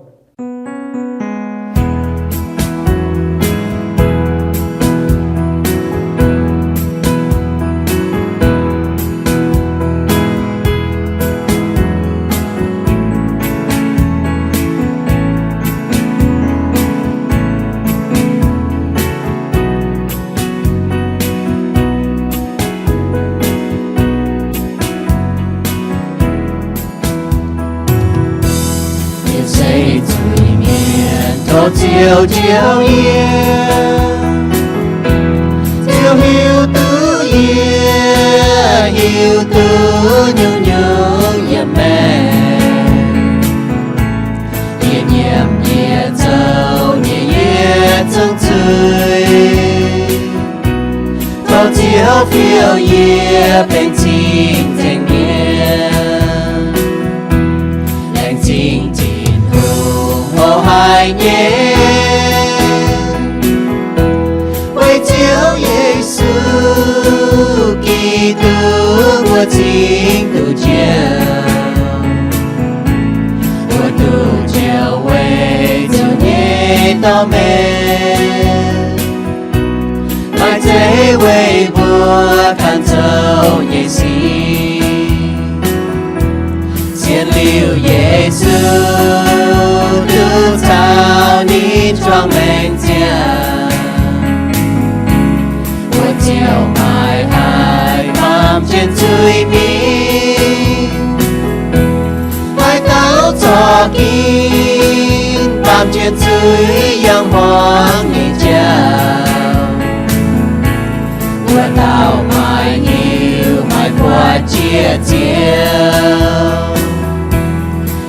Yie se zuiz-mienh, tov Ziouv njoux yie. Ziouv hiuv duqv yie, hiuv duqv nyungc-nyungc yiem maengc. Yie nyiemc yie zoux nyei yietc zungv zuiz. Tov Ziouv fiou yie benx cing-nzengc mienh. Laengz zingh Tin-Hungh mouz haic nyei, weic Ziouv Yesu Giduc mbuo cingx duqv njoux. Mbuo duqv njoux weic Ziouv nyei dorh meih, maaih weic mbuo ganh zoux nyei sic. Sienx liuz Yesu duqv caux ninh juangc maengc ziangh, mbuo ziouc maiv haih baamh jienv zuiz mingh. Haaix dauh zorqv ginv baamh jienv zuiz yangh hmuangx nyei jauv, wuov dauh maiv hiuv maiv buatc jiex Ziouv.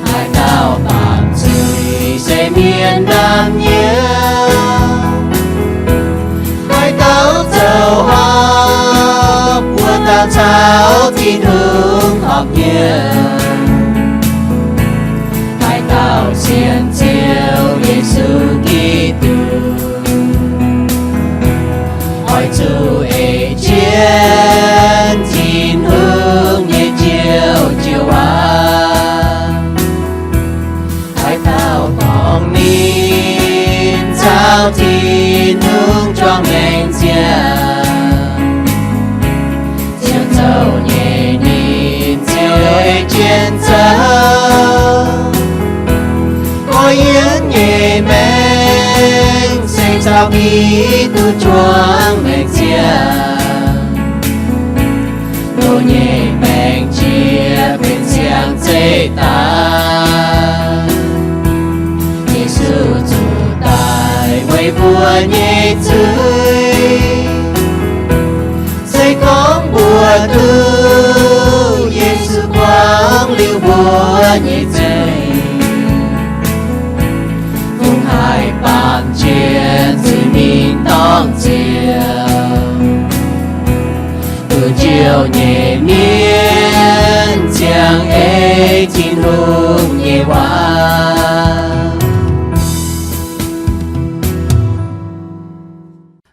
Haaix dauh baamh zuiz se mienh ndaam nyei, haaix dauh zoux horpc wuov dauh caux Tin-Hungh horpc nyei. Haaix dauh sienx Ziouv Yesu Giduc, oix zuqc ei jienv Tin-Hungh nyei Njoux Jiouv waac. Haaix dauh dorngc ninh caux Tin-Hungh juangc maengc ziangh, ziouc zoux nyei ninh ziouc ei jienv zoux. Gorx-youz nyei maengc se caux Giduc juangc maengc ziangh, loz nyei maengc jiex benx siang-zeih daaih. Yesu zuqc daic weic mbuo nyei zuiz. Se gorngv mbuo duqv Yesu buangv liuz mbuo nyei zuiz, kungx haih baamh jiex zuiz mingh dorngh Ziouv, duqv Njoux nyei mienh ziangh ei Tin-Hungh nyei waac.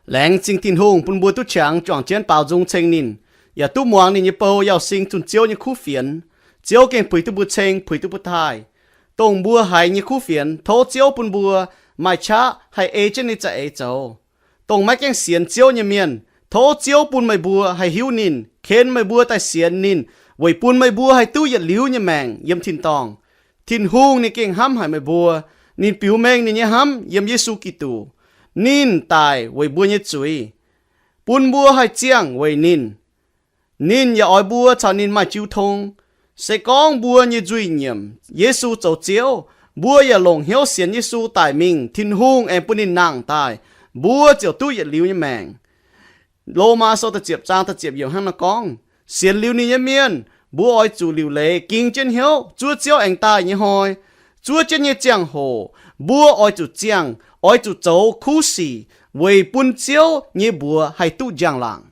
Laengz zingh Tin-Hungh bun mbuo duqv qangx juangc jienv baaux nzung ceng ninh, yaac duqv muangx ninh nyei bou Yauz Sing zunh Ziouv nyei kuv fienx. Ziouv gengh puix duqv mbuo ceng, puix duqv mbuo taaih. Dongh mbuo haiz nyei kuv fienx, tov Ziouv bun mbuo maaih qaqv haih ei jienv ninh za'eix zoux. Dongh maiv gaengh sienx Ziouv nyei mienh, tov Ziouv bun meih mbuo haih hiuv ninh, ken meih mbuo daaih sienx ninh, weic bun meih mbuo haih duqv yietc liuz nyei maengc yiem tin-dorngh. Tin-Hungh ninh gengh hnamv haic meih mbuo. Ninh biux mengh ninh nyei hnamv yiem Yesu Giduc. Ninh daic weic mbuo nyei zuiz, bun mbuo haih ziangh weic ninh. Ninh yaac oix mbuo caux ninh maaih jiu tong. Se gorngv mbuo nyei nzuih nyiemc Yesu zoux Ziouv, mbuo yaac longc hnyouv sienx Yesu daic mingh, Tin-Hungh aengx bun ninh nangh daaih, mbuo ziouc duqv yietc liuz nyei maengc. Lomaa Sou da'ziepc zaang da'ziepc yiemc hnangv naaiv gorngv, sienx liuz ninh nyei mienh, mbuo oix zuqc liuc leiz ging jienv hnyouv zuov Ziouv aengx daaih nyei hnoi. Zuov jienv nyei ziangh hoc, mbuo oix zuqc ziangh, oix zuqc zoux kuv sic weic bun Ziouv nyei mbuox haih duqv njang-laangc.